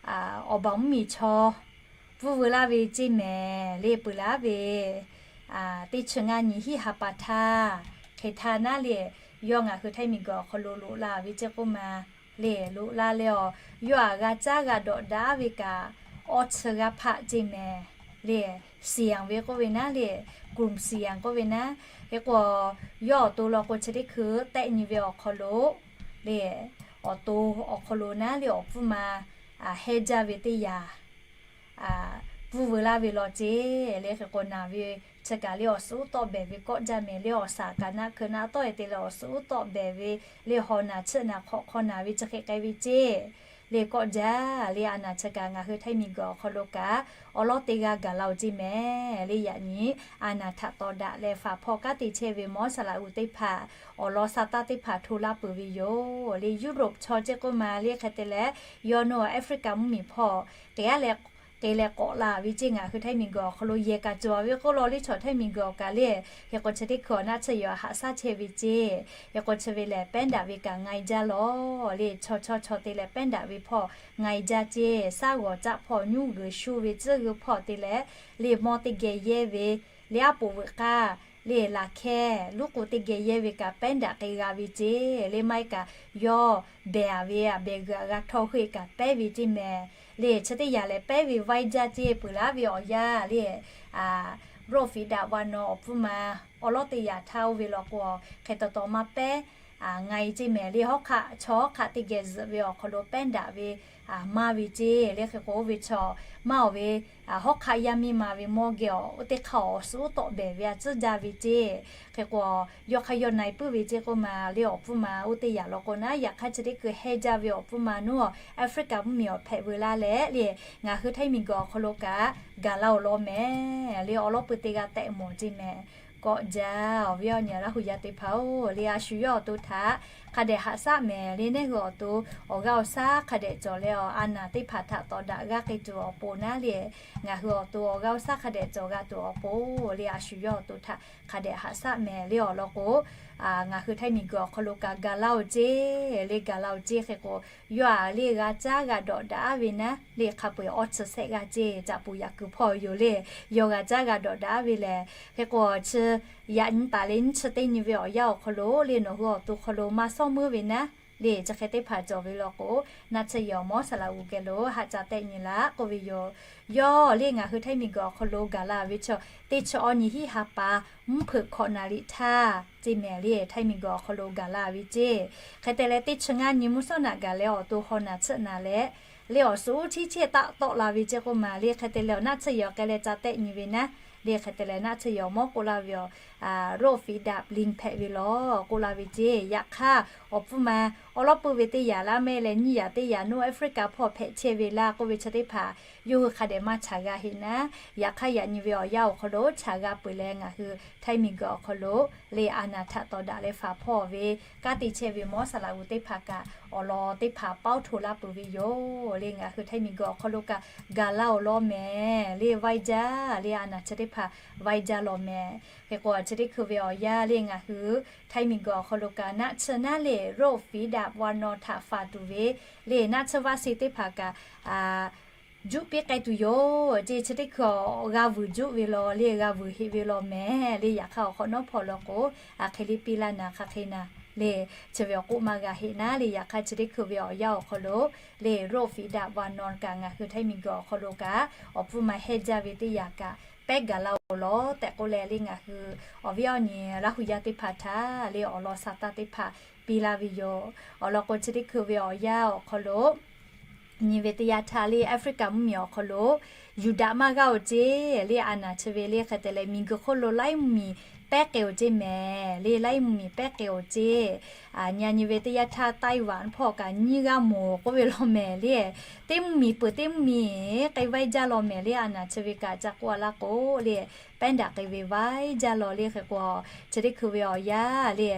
awˬ baˬ mvuhˇmiˬ chaw pfuhˇ veu laˇ ve ceˇ mehˍ. Liˇ peuˬ laˇ ve teˇ chi ngaˇ nyi hiˆ ha pa htaˇ, hk'e htaˇ naˉ, liˇ yawˇ ngaˬ hui Htaiˇ miˬguiˬ awˬ hk'aw lo loꞈ la ve ceˇ k'oˆ ma. Liˇ loꞈ la leh, awˬ yawˇ aꞈ g'a caˉ g'a dawꞈ daꞈ ve kaꞈ, awˇ chi g'aˇ hpaˆ ceˇ mehˍ. Liˇ เสี่ยง ve k'oˆ ve naˉ, liˇ กลุ่มเสี่ยง k'oˆ ve naˉ. Hk'e k'o, yawˇ awˬ to law k'o chi teˇ hkui tehˆ nyi ve awˬ hk'aw lo, liˇ awˬ to awˬ hk'aw lo naˉ, liˇ awˬ pfuhˇ ma hehˇ jaˇ ve teˇ yaꞈ, pfuhˇ veu laˇ ve law ceˇ le. Hk'e k'o naˬ ve chi kaꞈ le awˬ suhˉ uˉ tawˆ behˬ ve kawˆ jaˇ mehˍ le. Awˬ shaˍ kaꞈ naˆ hkeu naˆ tawˆ e te leh awˬ suhˉ uˉ tawˆ behˬ ve le, haw naˬ chiˆ naˬ hk'awꞈ hk'aw naˬ ve chi hk'e k'ai ve ceˇ le. Kawˆ jaˇ le. A naˬ chi kaꞈ ngaˬ hui Htaiˇ miˬguiˬ awˬ hk'aw lo kaꞈ awˉ lawˉ teˇ g'aˇ gaˬ la-oˬ ceˇ mehˍ le. Yaꞈ nyi a naˬ htaꞈ tawˍ daꞈ leh faˍ hpawˇ kanˉ te chehˇ ve mawˇ saˍ laꞈ g'uˬ teˇ hpaˍ awˬ lawn sa taˇ teˇ hpaˍ hto laˇ peuˬ ve yoˬ le. Europe chaw ceˇ k'oˆ ma le. Hk'e te leh yawˇ nawˬ Africa mvuhˇmiˬ hpawˇ k'e a leh k'e leh k'awꞈ la ve ceˇ. Ngaˬ hui Htaiˇ miˬguiˬ awˬ hk'aw lo yehˬ kaꞈ cawˬ ve k'oˆ law le. Chaw Htaiˇ miˬguiˬ awˬ kaꞈ le, hk'e k'o chi teˇ hkui awˬ naˆ tsuhˇ yawˬ haꞈ shaˉ chehˇ ve ceˇ. Hk'e k'o chi ve lehˬ pehˉ daꞈ ve kaꞈ nga-e jaˇ lawˬ le. Chaw chaw chaw te leh pehˉ daꞈ ve hpawˇ nga-e jaˇ ceˇ. Shaˉ g'awˬ caˆ hpawˇ, nyuˇ g'uiˬ shu ve tcuhˉ g'uiˬ hpawˇ te leh le, mawˇ teˇ geh yehˇ ve le, aˉ poꞈ veuꞈ k'aˇ le, laˬ hkehˇ luˉ k'oˍ teˇ geh yehˇ ve kaꞈ pehˉ daꞈ k'e g'a ve ceˇ le. Maˇ heˆ kaꞈ yawˇ behˬ a ve a behˬ g'uiˬ a g'a htawˇ hui kaꞈ pehˉ ve ceˇ mehˍ le. Chi teˇ yanˇ lehˬ pehˉ ve vaiˇ jaˇ ceˇ. Peuˬ laˇ ve awˬ yanˇ le, roˆ fiˍ daꞈ va naw awˬ pfuhˇ ma awˉ lawˉ teˇ yanˇ htaˇ oˇ ve law k'o, hk'e taw taw maˇ pehˉ nga-e ceˇ mehˍ le. Hawˉ hk'aˆ chaw hawˉ hk'aˆ teˇ geh zuhꞈ ve awˬ hk'aw lo pehˉ daꞈ ve maˇ ve ceˇ le. Hk'e k'o oˇ ve chaw maˇ awˬ ve hawˉ hk'aˆ yaˇ miˇ ma ve mawˇ geh awˬ oˇ teˇ hk'aˇ awˬ suhˉ uˉ tawˆ behˬ ve a tcuhˉ jaˇ ve ceˇ. Hk'e k'o yawˇ hk'aˇ yawˇ na-e puiˉ ve ceˇ k'oˆ ma le. Awˬ pfuhˇ ma oˇ teˇ yanˇ law k'o naˉ, yaꞈ hk'aˇ chi teˇ hkui heh jaˇ ve awˬ pfuhˇ ma nuˇ Africa mvuhˇmiˬ awˬ hpehꞈ veu laˇ leh le, ngaˬ hui Htaiˇ miˬguiˬ awˬ hk'aw lo kaꞈ gaˬ la-oˬ law mehˍ le. Awˉ lawˉ pui teˇ g'aˇ tehꞈ mawˬ ceˇ mehˍ. Kawˆ jaˇ. Awˬ viˉ awˬ nyi Laˇ hu yaˇ teˇ hpaˍ-oˬ le, a shu yawˇ awˬ to htaꞈ hk'a dehꞈ haꞈ shaˉ mehˍ le. Neˇ hui awˬ to awˬ g'aˇ awˬ shaˉ hk'a dehꞈ cawˬ leh awˬ a naˬ teˇ hpaˍ htaꞈ tawˍ daꞈ g'aˇ k'ai tuˬ awˬ pon naˉ le, ngaˬ hui awˬ to awˬ g'aˇ awˬ shaˉ hk'a dehꞈ cawˬ g'a tuˬ awˬ pon le, a shu yawˇ awˬ to htaꞈ hk'a dehꞈ haꞈ shaˉ mehˍ le. Awˬ lawn k'o, ngaˬ hui Htaiˇ miˬguiˬ awˬ hk'aw lo kaꞈ gaˬ la-oˬ ceˇ le, gaˬ la-oˬ ceˇ. Hk'e k'o yawˇ a le g'a caˉ g'a dawꞈ daꞈ-a ve naˉ le, hk'a peu-eˬ awˇ chi shehˆ g'a ceˇ, caꞈ puˍ yaꞈ kuiˬ hpawˇ yoˬ le. Yawˇ g'a caˉ g'a dawꞈ daꞈ-a ve lehˬ, hk'e k'o chi yaꞈ nyi taˍ le nyiˇ chi teˇ nyi ve awˬ yanˇ awˬ hk'aw lo le, nawˬ hui awˬ to hk'aw lo maˇ shawˉ meuˇ ve naˉ le, chi hk'e teˇ hpaˍ cawˬ ve law k'o, naˆ tsuhˇ yawˬ mawˇ saˍ laꞈ g'uˬ geh lo haꞈ ca tehˆ nyi laˇ k'oˆ ve yoˬ. Yawˇ le ngaˬ hui Htaiˇ miˬguiˬ awˬ hk'aw lo gaˬ la ve chaw teˇ chi awˇ nyi hiˆ ha pa mvuhˇ hpeuꞈ hkawꞈ naˍ riꞈ htaˇ ceˇ mehˍ le, Htaiˇ miˬguiˬ awˬ hk'aw lo gaˬ la ve ceˇ. Hk'e te leh teˇ chi ngaˇ nyi mvuhˇ shawˉ naꞈ gaˬ leh awˬ to haw naˬ chiˆ naˬ leh le, awˬ suhˉ uˉ tiˉ chehˇ taˆ tawˆ la ve ceˇ k'oˆ ma le. Hk'e te leh awˬ naˆ tsuhˇ yawˬ k'ai leh ca tehˆ nyi ve naˉ le. Hk'e te leh naˆ tsuhˇ yawˬ mawˇ k'oˆ laˇ ve awˬ roˆ fiˍ daꞈ lin hpehꞈ ve law k'oˆ laˇ ve ceˇ. Yaꞈ hk'aˇ awˬ pfuhˇ ma awˉ lawˉ pui ve teˇ yanˇ laˇ mehˍ leh nyiˇ yanˇ teˇ yanˇ nuˇ Africa hpawˇ hpehꞈ chehˇ ve laˇ k'oˆ ve chi teˇ hpaˍ yawˇ hui hk'a dehꞈ maˇ chaˬ g'a heˆ naˉ. Yaꞈ hk'aˇ yaꞈ nyi ve awˬ yanˇ awˬ hk'aw lo chaˬ g'a peuˬ leh ngaˬ hui Htaiˇ miˬguiˬ awˬ hk'aw lo le a naˬ htaꞈ tawˍ daꞈ leh faˍ hpawˇ ve kanˉ te chehˇ ve mawˇ saˍ laꞈ g'uˬ teˇ hpaˍ kaꞈ awˬ lawn teˇ hpaˍ paoˉ hto laˇ peuˬ ve yoˬ le. Ngaˬ hui Htaiˇ miˬguiˬ awˬ hk'aw lo kaꞈ gaˬ la-oˬ law mehˍ le, vaiˇ jaˇ le, a naˬ chi teˇ hpaˍ vaiˇ jaˇ law mehˍ. Hk'e k'o chi teˇ hkui ve awˬ yanˇ le ngaˬ hui Htaiˇ miˬguiˬ awˬ hk'aw lo kaꞈ naˆ tsuhˇ naˉ le roˆ fiˍ daꞈ va naw htaꞈ faˍ tuˬ ve le naˆ tsuhˇ vaˇ se teˇ hpaˍ kaꞈ juˆ piˇ k'ai tuˬ yoˬ ceˇ. Chi teˇ hkui g'a vuiˬ juˆ ve law le, g'a vuiˬ heˆ ve law mehˍ le. Yaꞈ hk'aˇ awˬ hk'awꞈ nawˉ hpawˇ law k'o, a hk'e le piˇ laˇ naˍ hk'aˬ hk'e naˍ le, chi ve awˬ k'oˆ maˇ g'a heˆ naˉ le. Yaꞈ hk'aˇ chi teˇ hkui ve awˬ yanˇ awˬ hk'aw lo le roˆ fiˍ daꞈ va naw kaꞈ ngaˬ hui Htaiˇ miˬguiˬ awˬ hk'aw lo kaꞈ awˬ pfuhˇ ma heh jaˇ ve teˇ yanˇ kaꞈ pehˉ gaˬ la-oˬ law tehꞈ k'oˆ leh le ngaˬ hui awˬ viˉ awˬ nyi Laˇ hu yaˇ teˇ hpaˍ htaꞈ le awˬ lawn sa taˇ teˇ hpaˍ piˇ laˇ ve yoˬ. Awˬ lawn k'o chi teˇ hkui ve awˬ yanˇ awˬ hk'aw lo nyi ve teˇ yanˇ htaˇ le Africa mvuhˇmiˬ awˬ hk'aw lo Yuˇdaꞈ maˇ g'aˇ-oˬ ceˇ le, a naˬ chi ve le. Hk'e te leh miˬguiˬ hk'oˆ lo laiˉ mvuhˇmiˬ pehˉ k'e-oˬ ceˇ mehˍ le, laiˉ mvuhˇmiˬ pehˉ k'e-oˬ ceˇ. Nyi a nyi ve teˇ yanˇ htaˇ Taiwan hpawˇ kaꞈ nyiˇ g'aˇ moˍ k'oˆ ve law mehˍ le. Teˇ mvuhˇmiˬ peuˬ teˇ mvuhˇmiˬ k'ai vaiˇ jaˇ law mehˍ le, a naˬ chi ve kaꞈ ca k'oˆ a laˇ k'o le, pehˉ daꞈ k'ai ve vaiˇ jaˇ law le. Hk'e k'o chi teˇ hkui ve awˬ yanˇ le,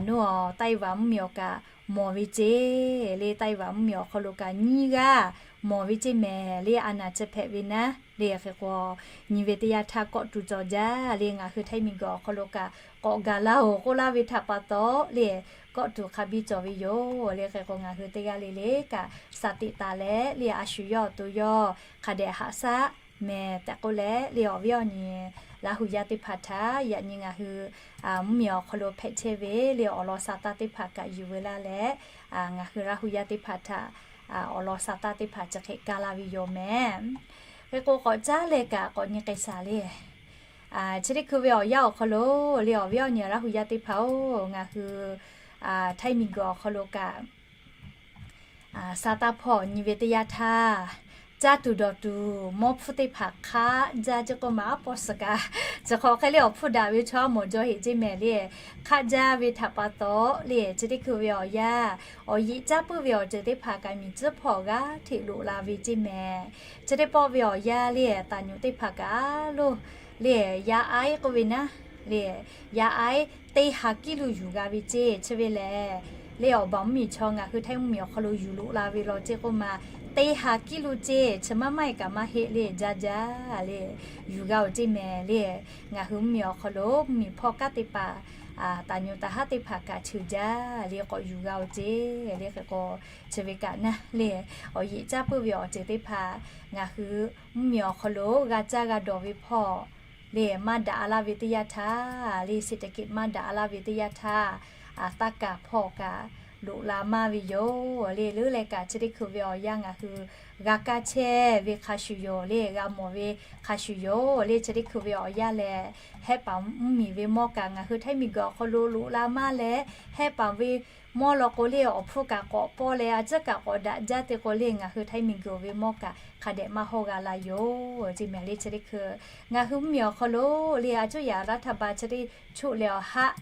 nuˇ awˬ Taiwan mvuhˇmiˬ awˬ kaꞈ mawˬ ve ceˇ le, Taiwan mvuhˇmiˬ awˬ hk'aw lo kaꞈ nyiˇ g'aˇ mawˬ ve ceˇ mehˍ le, a naˬ chi hpehꞈ ve naˉ le. Hk'e k'o nyi ve teˇ yanˇ htaˇ kawˆ tuˬ cawˬ jaˇ le, ngaˬ hui Htaiˇ miˬguiˬ awˬ hk'aw lo kaꞈ k'awꞈ gaˬ la-oˬ k'oˆ laˇ ve htaꞈ pa taw le, kawˆ tuˬ hk'a biˇ cawˬ ve yoˬ le. Hk'e k'o ngaˬ hui teˇ g'aˇ le le kaꞈ shaˍ tiꞈ taˍ leh le a shu yawˇ awˬ to yawˇ hk'a dehꞈ haꞈ shaˉ mehˍ tehꞈ k'oˆ leh le awˬ viˉ awˬ nyi Laˇ hu yaˇ teˇ hpaˍ htaꞈ yaꞈ nyi ngaˬ hui mvuhˇmiˬ awˬ hk'aw lo hpehꞈ chehˇ ve le awˬ lawn sa taˇ teˇ hpaˍ kaꞈ yuˬ veu laˇ leh, ngaˬ hui Laˇ hu yaˇ teˇ hpaˍ htaꞈ awˬ lawn sa taˇ teˇ hpaˍ chi hk'e kaˇ laˇ ve yoˬ mehˍ. Hk'e k'o k'awꞈ caˉ leh kaꞈ k'awꞈ nyi k'ai shaˍ le. Chi teˇ hkui ve awˬ yanˇ awˬ hk'aw lo le awˬ viˉ awˬ nyi Laˇ hu yaˇ teˇ hpaˍ-oˬ, ngaˬ hui Htaiˇ miˬguiˬ awˬ hk'aw lo kaꞈ sa taˇ hpawˇ nyi ve teˇ yanˇ htaˇ caˇ tuˬ dawˬ tuˬ mawˇ hpfuhˇ teˇ hpaˍ hk'aˆ jaˇ ceˇ k'oˆ ma, aˉ pawˇ suh kaꞈ chi hk'aw hk'e le awˬ hpuˇ daꞈ ve chaw mawˬ jaw heꞈ ceˇ mehˍ le. Hk'aˆ jaˇ ve htaꞈ pa taw le, chi teˇ hkui ve awˬ yanˇ awˬ yeꞈ caˇ puiˉ ve awˬ ceuˬ teˇ hpaˍ kaꞈ miˬ tcuhˉ hpawˇ g'aˇ hteꞈ loꞈ la ve ceˇ mehˍ. Chi teˇ pawˆ ve awˬ yanˇ le, taˍ nyuꞈ teˇ hpaˍ kaꞈ lo le, yaˇ aiˉ k'oˆ ve naˉ le, yaˇ aiˉ teˇ ha kiˉ lo yuˬ g'a ve ceˇ. Chi ve lehˬ le, awˬ baˬ mvuhˇmiˬ chaw ngaˬ hui Htaiˇ mvuhˇmiˬ awˬ hk'aw lo yuˬ loꞈ la ve law ceˇ k'oˆ ma, teˇ ha kiˉ lo ceˇ. Chi maˇ maˇ e kaꞈ maˇ heˆ le, jaˇ jaˇ le yuˬ g'a oˬ ceˇ mehˍ le. Ngaˬ hui mvuhˇmiˬ awˬ hk'aw lo mvuhˇmiˬ hpawˇ kanˉ teˇ hpaˍ, taˍ nyuꞈ taˍ haˉ teˇ hpaˍ kaꞈ cheuˬ jaˇ le k'awꞈ yuˬ g'a oˬ ceˇ le. Hk'e k'o chi ve kaꞈ naˉ le, awˬ yeꞈ caˇ puiˉ ve awˬ ceuˬ teˇ hpaˍ ngaˬ hui mvuhˇmiˬ awˬ hk'aw lo g'a caˇ g'a dawˬ ve hpawˇ le, maˇ daꞈ laˇ ve teˇ yanˇ htaˇ le, เศรษฐกิจ maˇ daꞈ laˇ ve teˇ yanˇ htaˇ, taˇ kaˍ hpawˇ kaꞈ loꞈ la maˇ ve yoˬ le. Leuˉ leh kaꞈ chi teˇ hkui ve awˬ yanˇ ngaˬ hui g'a kaˇ chehˇ ve hk'a shuˍ yoˬ le, g'a mawˬ ve hk'a shuˍ yoˬ le. Chi teˇ hkui ve awˬ yanˇ lehˬ, hehˆ paˍ mvuhˇmiˬ ve mawˇ kaꞈ ngaˬ hui Htaiˇ miˬguiˬ awˬ hk'aw lo loꞈ la maˇ leh, hehˆ paˍ ve mawˇ law k'o le, awˬ hpfuhˇ kaꞈ k'awꞈ pawˇ leh a ciˉ kaꞈ k'awꞈ daꞈ jaˇ te k'o le, ngaˬ hui Htaiˇ miˬguiˬ ve mawˇ kaꞈ hk'a dehꞈ maˇ hawˇ g'a la yoˬ ceˇ mehˍ le. Chi teˇ hkui ngaˬ hui mvuhˇmiˬ awˬ hk'aw lo le, a cuˉ yaꞈ รัฐบาล chi teˇ choˆ leh awˬ haˆ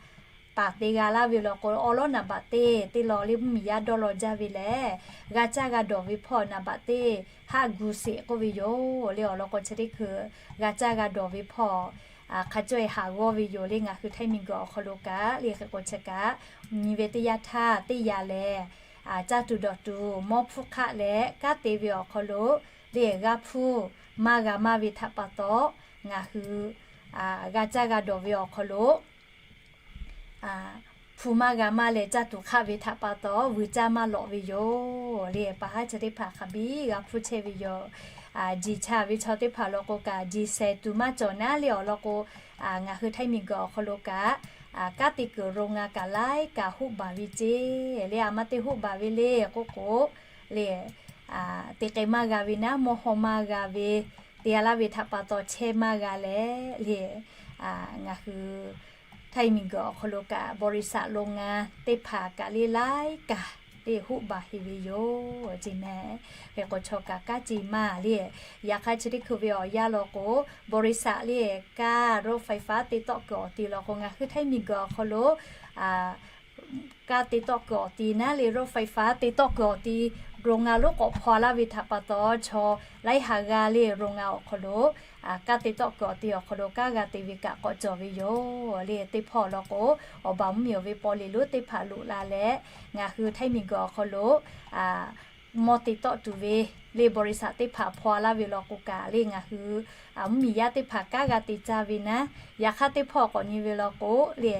paˍ te g'a laˇ ve law k'o, awˉ lawˉ naˍ baꞈ teˇ teˇ law le mvuhˇmiˬ yaˇ dawˇ law jaˇ ve lehˬ, g'a caˇ g'a dawˬ ve hpawˇ naˍ baꞈ teˇ haˆ gu sheˍ k'oˆ ve yoˬ le. Awˬ lawn k'o chi teˇ hkui g'a caˇ g'a dawˬ ve hpawˇ hk'a caweh haˍ g'awˇ ve yoˬ le. Ngaˬ hui Htaiˇ miˬguiˬ awˬ hk'aw lo kaꞈ le, hk'e k'o chi kaꞈ nyi ve teˇ yanˇ htaˇ teˇ yanˇ lehˬ, caˇ tuˬ dawˬ tuˬ mawˇ hpfuhˇ hk'aˆ leh kanˉ te ve awˬ hk'aw lo le, g'a hpuˇ maˇ g'a maˇ ve htaꞈ pa taw, ngaˬ hui g'a caˇ g'a dawˬ ve awˬ hk'aw lo hpu maˇ g'a maˇ leh caˇ tuˬ hk'aˆ ve htaꞈ pa taw, vuiˬ caˇ maˇ lawꞈ ve yoˬ le. Paˍ haˉ chi teˇ hpaˍ hk'a biˇ g'a hpuˇ chehˇ ve yoˬ. Jiˬ cha ve chaw teˇ hpaˍ law k'o kaꞈ, jiˬ shehˍ tuˬ maˇ cawˬ naˉ le. Awˬ lawn k'o, ngaˬ hui Htaiˇ miˬguiˬ awˬ hk'aw lo kaꞈ, kanˉ te kuiˬ โรงงาน kaꞈ laiˉ kaꞈ hoˆ baˬ ve ceˇ le. A ma te hoˆ baˬ ve le k'oˆ k'o le, te k'ai maˇ g'a ve naˉ, mawˇ haw maˇ g'a ve, te g'a laˇ ve htaꞈ pa taw chehˇ maˇ g'a leh le, ngaˬ hui Htaiˇ miˬguiˬ awˬ hk'aw lo kaꞈ บริษัท โรงงาน teˇ hpaˍ kaꞈ le laiˉ kaꞈ le hoˆ baˬ heˍ ve yoˬ ceˇ mehˍ. Hk'e k'o chaw kaꞈ kanˉ ceˇ maˇ le. Yaꞈ hk'aˇ chi teˇ hkui ve awˬ yanˇ law k'o, บริษัท le kaꞈ รถไฟฟ้า te tawˆ kuiˬ awˬ ti law k'o, ngaˬ hui Htaiˇ miˬguiˬ awˬ hk'aw lo kanˉ te tawˆ kuiˬ awˬ ti naˉ le, รถไฟฟ้า te tawˆ kuiˬ awˬ ti โรงงาน lonˉ k'awꞈ hpaw laˇ ve htaꞈ pa taw, chaw laiˉ ha g'aˇ le โรงงาน awˬ hk'aw lo kanˉ te tawˆ kuiˬ awˬ ti awˬ hk'aw lo kanˉ g'a te ve kaꞈ k'awꞈ cawˬ ve yoˬ le. Teˇ hpawˇ law k'o, awˬ baˬ mvuhˇmiˬ ve paw le lonˉ teˇ hpaˍ loꞈ la leh, ngaˬ hui Htaiˇ miˬguiˬ awˬ hk'aw lo mawˇ te tawˆ tuˬ ve le บริษัท teˇ hpaˍ hpaw laˇ ve law k'o kaꞈ le, ngaˬ hui mvuhˇmiˬ yaˇ teˇ hpaˍ kanˉ g'a te caˇ ve naˉ. Yaꞈ hk'aˇ teˇ hpawˇ k'awꞈ nyi ve law k'o le,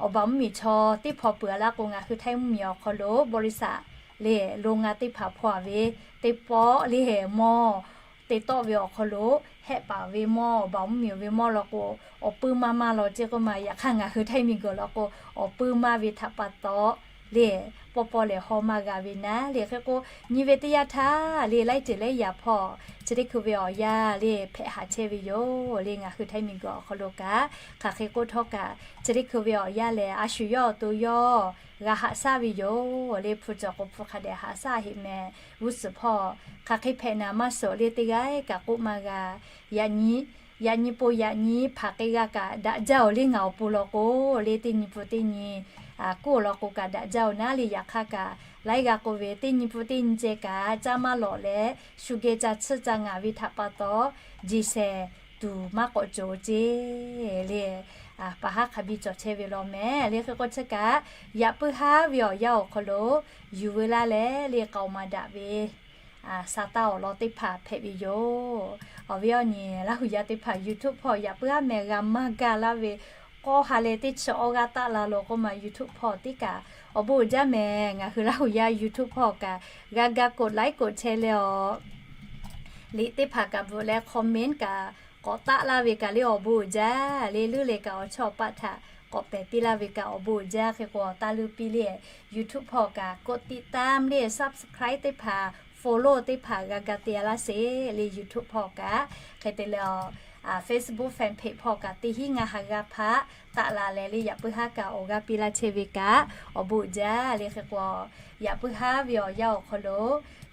awˬ baˬ mvuhˇmiˬ chaw teˇ hpaˍ peuˬ laˇ k'o, ngaˬ hui Htaiˇ mvuhˇmiˬ awˬ hk'aw lo บริษัท le โรงงาน teˇ hpaˍ hpaw ve teˇ pawˆ le mawˇ te tawˆ ve awˬ hk'aw lo, hehˆ paˍ ve mawˇ, awˬ baˬ mvuhˇmiˬ ve mawˇ law k'o, awˬ puiˉ maˇ maˇ law ceˇ k'oˆ ma. Yaꞈ hk'aˇ ngaˬ hui Htaiˇ miˬguiˬ law k'o, awˬ puiˉ maˇ ve htaꞈ pa taw le, pawˇ pawˇ lehˬ haw maˇ g'a ve naˉ le. Hk'e k'o, nyi ve teˇ yanˇ htaˇ le, laiˉ ceuˬ laiˉ yaꞈ hpawˇ chi teˇ hkui ve awˬ yanˇ le hpehꞈ haˍ chehˇ ve yoˬ le. Ngaˬ hui Htaiˇ miˬguiˬ awˬ hk'aw lo kaꞈ hk'aˬ hk'e k'oˆ htawˇ kaꞈ, chi teˇ hkui ve awˬ yanˇ lehˬ, a shu yawˇ awˬ to yawˇ g'a haꞈ shaˉ ve yoˬ le. Hpu cawˬ k'o hpu hk'a dehꞈ haꞈ shaˉ heˆ mehˍ. G'uˇ suhˍ hpawˇ hk'aˬ hk'e hpehꞈ naˍ maˇ suhˍ le, teˇ g'aˇ kaꞈ k'oˆ maˇ g'a. Yaꞈ nyi, yaꞈ nyi po yaꞈ nyi hpaˍ k'ai g'a kaꞈ daꞈ jaˇ oˬ le. Ngaˬ awˬ pon law k'o le, teˇ nyi po teˇ nyi k'oˆ law k'o kaꞈ daꞈ jaˇ oˬ naˉ le. Yaꞈ hk'aˇ kaꞈ laiˉ g'a k'oˆ ve, teˇ nyi po teˇ nyi ceh kaꞈ caˇ maˇ lawꞈ leh, shu geh ca tsuhˇ ca ngaˬ ve htaꞈ pa taw, jeˬ shehˍ tuˬ maˇ k'awꞈ cawˬ ceˇ le. Paˍ haˉ hk'a biˇ cawˬ chehˇ ve law mehˍ le. Hk'e k'o chi kaꞈ, yaꞈ puiˉ haˉ ve awˬ yanˇ awˬ hk'aw lo yuˬ veu laˇ leh le, k'aoˍ maˍ daꞈ ve sa taˇ awˬ lawn teˇ hpaˍ hpehꞈ ve yoˬ. Awˬ viˉ awˬ nyi Laˇ huˍ yaˇ teˇ hpaˍ YouTube hpawˇ yaꞈ puiˉ haˉ mehˍ g'a maˇ gaˇ laˇ ve k'awˇ ha leh teˇ chi awˇ g'aˇ taˆ la law k'oˆ ma, YouTube hpawˇ teˇ kaꞈ awˬ bon uiˍ jaˇ mehˍ. Ngaˬ hui Laˇ huˍ yaˇ YouTube hpawˇ kaꞈ g'a ga กดไลค์ กดแชร์ leh awˬ liꞈ teˇ hpaˍ kaꞈ bvuhꞈ leh comment kaꞈ k'awꞈ taˆ laˇ ve kaꞈ le awˬ bon uiˍ jaˇ le. Leuˉ leh kaꞈ awˬ chawˇ awˬ paˆ htaꞈ k'awꞈ pehˬ piˇ laˇ ve kaꞈ awˬ bon uiˍ jaˇ. Hk'e k'o, taˇ leuˉ piˇ le, YouTube hpawˇ kaꞈ กดติดตาม le subscribe teˇ hpaˍ, follow teˇ hpaˍ g'a ga te laˇ sheˍ le. YouTube hpawˇ kaꞈ hk'e te leh awˬ Facebook fanpage hpawˇ kaꞈ teˇ hinˉ ngaˇ ha g'aˇ hpaˆ taˆ la leh le, yaꞈ puiˉ haˉ kaꞈ awˬ g'aˇ piˇ laˇ chehˇ ve kaꞈ awˬ bon uiˍ jaˇ le. Hk'e k'o, yaꞈ puiˉ haˉ ve awˬ yanˇ awˬ hk'aw lo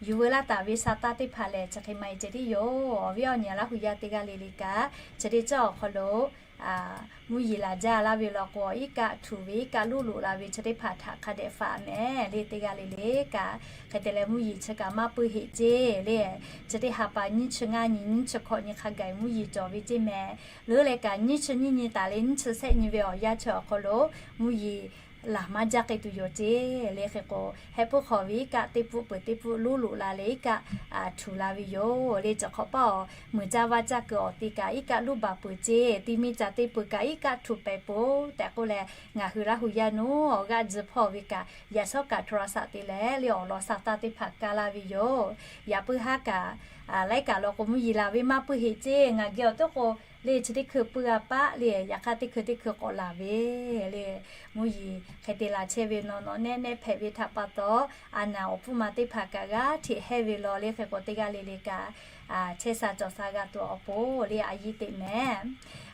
yuˬ veu laˇ taˍ ve sa taˇ teˇ hpaˍ lehˬ, chi hk'e maˇ heˆ ceh tiˉ yoˬ. Awˬ viˉ awˬ nyi Laˇ hu yaˇ teˇ g'aˇ le le kaꞈ, chi teˇ ceuˬ awˬ hk'aw lo mvuhˇ yeˬ laˬ jaˇ laˇ ve law k'o, iˉ kaˆ htuꞈ ve iˉ kaˆ luˇ loꞈ la ve chi teˇ hpaˍ htaꞈ hk'a dehꞈ faˍ mehˍ le. Teˇ g'aˇ le le kaꞈ hk'e te leh mvuhˇ yeˬ chi kaꞈ maˇ puiˇ heˆ ceˇ le. Chi teˇ ha pa nyiˇ chi ngaˇ nyi nyiˇ chi hkawꞈ nyi hk'a gaˬ mvuhˇ yeˬ cawˬ ve ceˇ mehˍ. Leuˉ leh kaꞈ nyiˇ chi nyiˇ nyi taˍ le nyiˇ chi shehˆ nyi ve awˬ yanˇ chi awˬ hk'aw lo mvuhˇ yeˬ laˬ maˇ jaˇ k'ai tuˬ yoˬ ceˇ le. Hk'e k'o, heh puiˉ hk'aw ve iˉ kaˆ teˇ pfuhˆ peuˬ teˇ pfuhˆ luˇ loꞈ la leh iˉ kaˆ htuꞈ la ve yoˬ le. Chi hk'awꞈ paˇ awˬ meuˍ caˇ vaˇ caˇ kuiˬ awˬ te kaꞈ iˉ kaˆ luˇ baˬ peuˬ ceˇ, ti mi caˬ te peuˬ kaꞈ iˉ kaˆ htuꞈ pehˍ peuˬ tehꞈ k'oˆ leh, ngaˬ hui Laˇ hu yaˇ naˉ awˬ g'aˇ tcuh hpawˇ ve kaꞈ yaꞈ shawˉ kaꞈ โทรศัพท์ te leh le awˬ lawn sa taˇ teˇ hpaˍ kaˇ laˇ ve yoˬ. Yaꞈ puiˉ haˉ kaꞈ laiˉ kaꞈ law k'o mvuhˇ yeˬ laˬ ve maˇ puiˇ heˆ ceˇ, ngaˬ geh awˬ teˇ k'o le chi teˇ hkui puiˇ g'a paˆ le, yaꞈ hk'aˇ teˇ hkui teˇ hkui k'awꞈ laˬ ve le. Mvuhˇ yeˬ hk'e te laˬ chehˇ ve nawˬ nawˬ nehˆ nehˆ hpehꞈ ve htaꞈ pa taw, a naˍ awˬ pfuhˇ ma teˇ hpaˍ kaꞈ g'aˇ hteꞈ hehˇ ve law le. Hk'e k'o, teˇ g'aˇ le le kaꞈ chehˇ sha cawˬ sha g'a tuˬ awˬ pon le a yiˇ teꞈ mehˍ.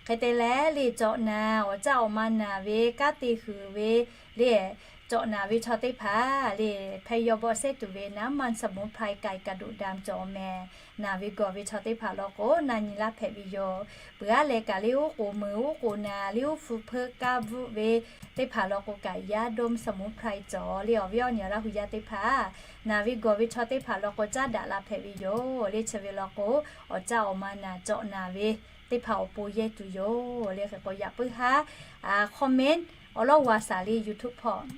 Hk'e te leh le cawꞈ naˍ awˬ caˆ awˬ ma naˍ ve kanˉ te huiˍ ve le, cawꞈ naˍ ve chaw teˇ hpaˍ le, แพทย์ย่อ บอก shehˇ tuˬ ve น้ำมันสมุนไพร ไก่กระดูกดำ cawˬ mehˍ. Naˍ ve gawˬ ve chaw teˇ hpaˍ law k'o na nyi laˇ hpehꞈ ve yoˬ. Peuˬ aˉ leh kaꞈ le uˉ k'oˍ meuˍ uˉ k'oˍ naˍ le uˉ hpu hpeuˆ kaˇ bvuhˆ ve teˇ hpaˍ law k'o kaꞈ ยาดมสมุนไพร cawˬ le. Awˬ viˉ awˬ nyi Laˇ hu yaˇ teˇ hpaˍ naˍ ve gawˬ ve chaw teˇ hpaˍ law k'o caˉ daꞈ la hpehꞈ ve yoˬ le. Chi ve law k'o awˬ caˆ awˬ ma naˍ cawꞈ naˍ ve teˇ hpaˍ awˬ pon yehˇ tuˬ yoˬ le. Hk'e k'o yaꞈ puiˉ haˉ comment awˬ lawˉ g'a shaˍ le YouTube hpawˇ.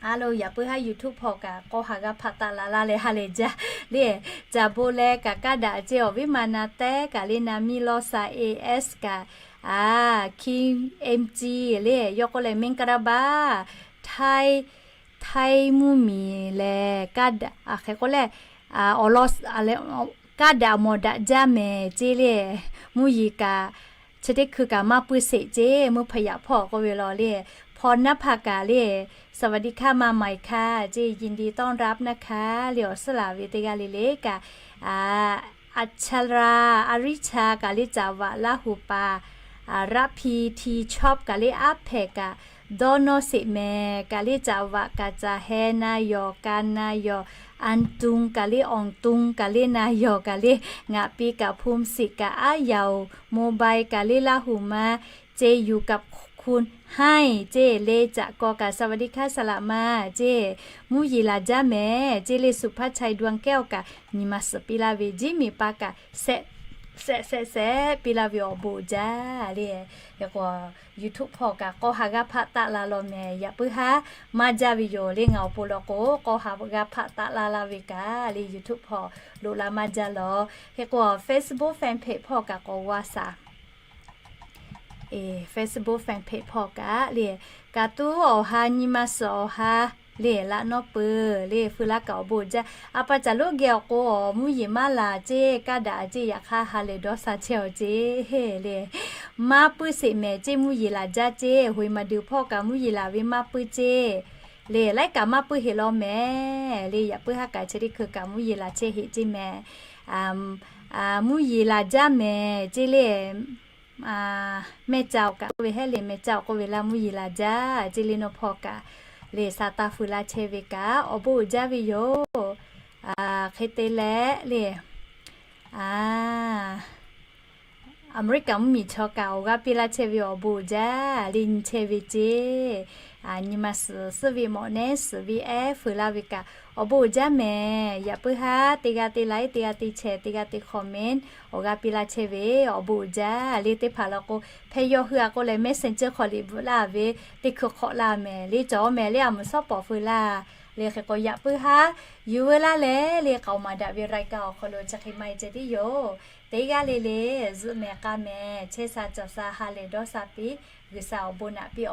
A lo, yaꞈ puiˉ haˉ YouTube hpawˇ kaꞈ k'awˇ ha g'aˇ hpaˆ taˆ la laˇ leh ha lehˬ jaˇ le. Caˍ bon leh kaꞈ kaˇ daꞈ ceˇ, awˬ viˉ ma na tehˉ kaꞈ le na miˇ lawˇ sha es kaꞈ, a, Kim M G le yawˇ k'oˆ leh မင်္ဂလာပါ Htaiˇ, Htaiˇ mvuhˇmiˬ lehˬ kaˇ daꞈ, a, hk'e k'oˆ leh, awˬ lawn kaˇ daꞈ mawˬ daꞈ jaˇ mehˍ ceˇ le. Mvuhˇ yeˬ kaꞈ chi teˇ hkui kaꞈ maˇ puiˇ sheˍ ceˇ, mvuhˇ hpaˍ yaꞈ hpawˇ k'oˆ ve law le. พรณภา kaꞈ le, สวัสดีค่ะ มาใหม่ค่ะ ceˇ ยินดีต้อนรับนะคะ le awˬ suhˉ laˬ ve teˇ g'aˇ le le kaꞈ, a, อัชรา อาริชา kaꞈ le caˍ vaꞈ Laˇ hu pa, a, ระพี Tea Shop kaꞈ le aˉ hpehꞈ kaꞈ dawˇ nawˇ sheˍ mehˍ kaꞈ le caˍ vaꞈ kaꞈ caˍ heh na yawˬ ka na yawˬ, อันตุง kaꞈ le awˬ tuˇ kaꞈ le na yawˬ kaꞈ le ngaˬ pi kaꞈ ภูมิสิทธิ์ kaꞈ aˉ yaoˬ โมบาย kaꞈ le Laˇ hu ma ceˇ อยู่กับคุณ hai ceˇ le caꞈ kaw kaꞈ สวัสดีค่ะ สละมา ceˇ mvuhˇ yeˬ laˬ jaˇ mehˍ ceˇ le สุภาชัย ดวงแก้ว kaꞈ nyi ma suhˍ piˇ laˇ ve jiˉ miˬ pa kaꞈ shehˆ shehˆ shehˆ piˇ laˇ ve awˬ bon jaˇ le. Hk'e k'o YouTube hpawˇ kaꞈ k'awˇ ha g'aˇ hpaˆ taˆ la law mehˍ, yaꞈ puiˉ haˉ maˇ jaˇ ve yoˬ le. Ngaˬ awˬ pon law k'o k'awˇ ha g'aˇ hpaˆ taˆ la laˇ ve kaꞈ le YouTube hpawˇ loꞈ la maˇ jaˇ law. Hk'e k'o Facebook fanpage hpawˇ kaꞈ k'awꞈ g'a shaˍ. Facebook fanpage hpawˇ kaꞈ le, kaꞈ tuˉ awˬ ha nyi ma suhˍ awˬ ha le laꞈ nawˉ peuˬ le feu laˇ kaꞈ awˬ bon jaˇ. A pa caˬ lonˉ geh awˬ k'o awˬ mvuhˇ yeˬ maˇ laˬ ceˇ, kaˇ daꞈ ceˇ, yaꞈ hk'aˇ ha lehˬ dawˇ sha chehˇ awˬ ceˇ le. Maˇ puiˇ sheˍ mehˍ ceˇ, mvuhˇ yeˬ laˬ jaˇ ceˇ, หวยมาดู hpawˇ kaꞈ mvuhˇ yeˬ laˬ ve maˇ puiˇ ceˇ le, laiˉ kaꞈ maˇ puiˇ heˆ law mehˍ le. Yaꞈ puiˉ haˉ kaꞈ chi teˇ hkui kaꞈ mvuhˇ yeˬ laˬ chehˇ heˆ ceˇ mehˍ. Mvuhˇ yeˬ laˬ jaˇ mehˍ ceˇ le. Mehˇ ca awˬ kaꞈ k'oˆ ve heˆ le, mehˇ ca awˬ k'oˆ ve laˇ mvuhˇ yeˬ laˬ jaˇ ceˇ le. Nawˬ hpawˇ kaꞈ le sa taˇ feu laˇ chehˇ ve kaꞈ awˬ bon uiˍ jaˇ ve yoˬ. Hk'e te leh le, Aˍmeˍriˆkaˍ mvuhˇmiˬ chaw kaꞈ awˬ g'aˇ piˇ laˇ chehˇ ve awˬ bon uiˍ jaˇ le. Nyi chehˇ ve ceˇ, nyi ma suhˍ suhˉ ve mawꞈ nehˉ suhˍ ve ehˉ feu laˇ ve kaꞈ awˬ bon uiˍ jaˇ mehˍ. Yaꞈ puiˉ haˉ teˇ g'aˇ teˇ like, teˇ g'aˇ teˇ share, teˇ g'aˇ teˇ comment awˬ g'aˇ piˇ laˇ chehˇ ve awˬ bon uiˍ jaˇ le. Teˇ hpaˍ law k'o แพทย์ย่อ hui a k'oˆ leh Messenger hk'aw liꞈ bvuhꞈ laˇ ve teˇ hkui hk'awꞈ laˇ mehˍ le. Cawˬ mehˍ le, a muiˬ shawˉ pawˍ feu laˇ le. Hk'e k'o yaꞈ puiˉ haˉ yuˬ veu laˇ leh le, k'aoˍ maˍ daꞈ ve รายการ awˬ hk'aw lo chi hk'e maˇ heˆ ceh tiˉ yoˬ. Teˇ g'aˇ le le zuhꞈ mehˍ k'a mehˍ, chehˇ sha cawˬ sha ha lehˬ dawˇ sha piˇ, G'uiˬsha awˬ bon naꞈ piˇ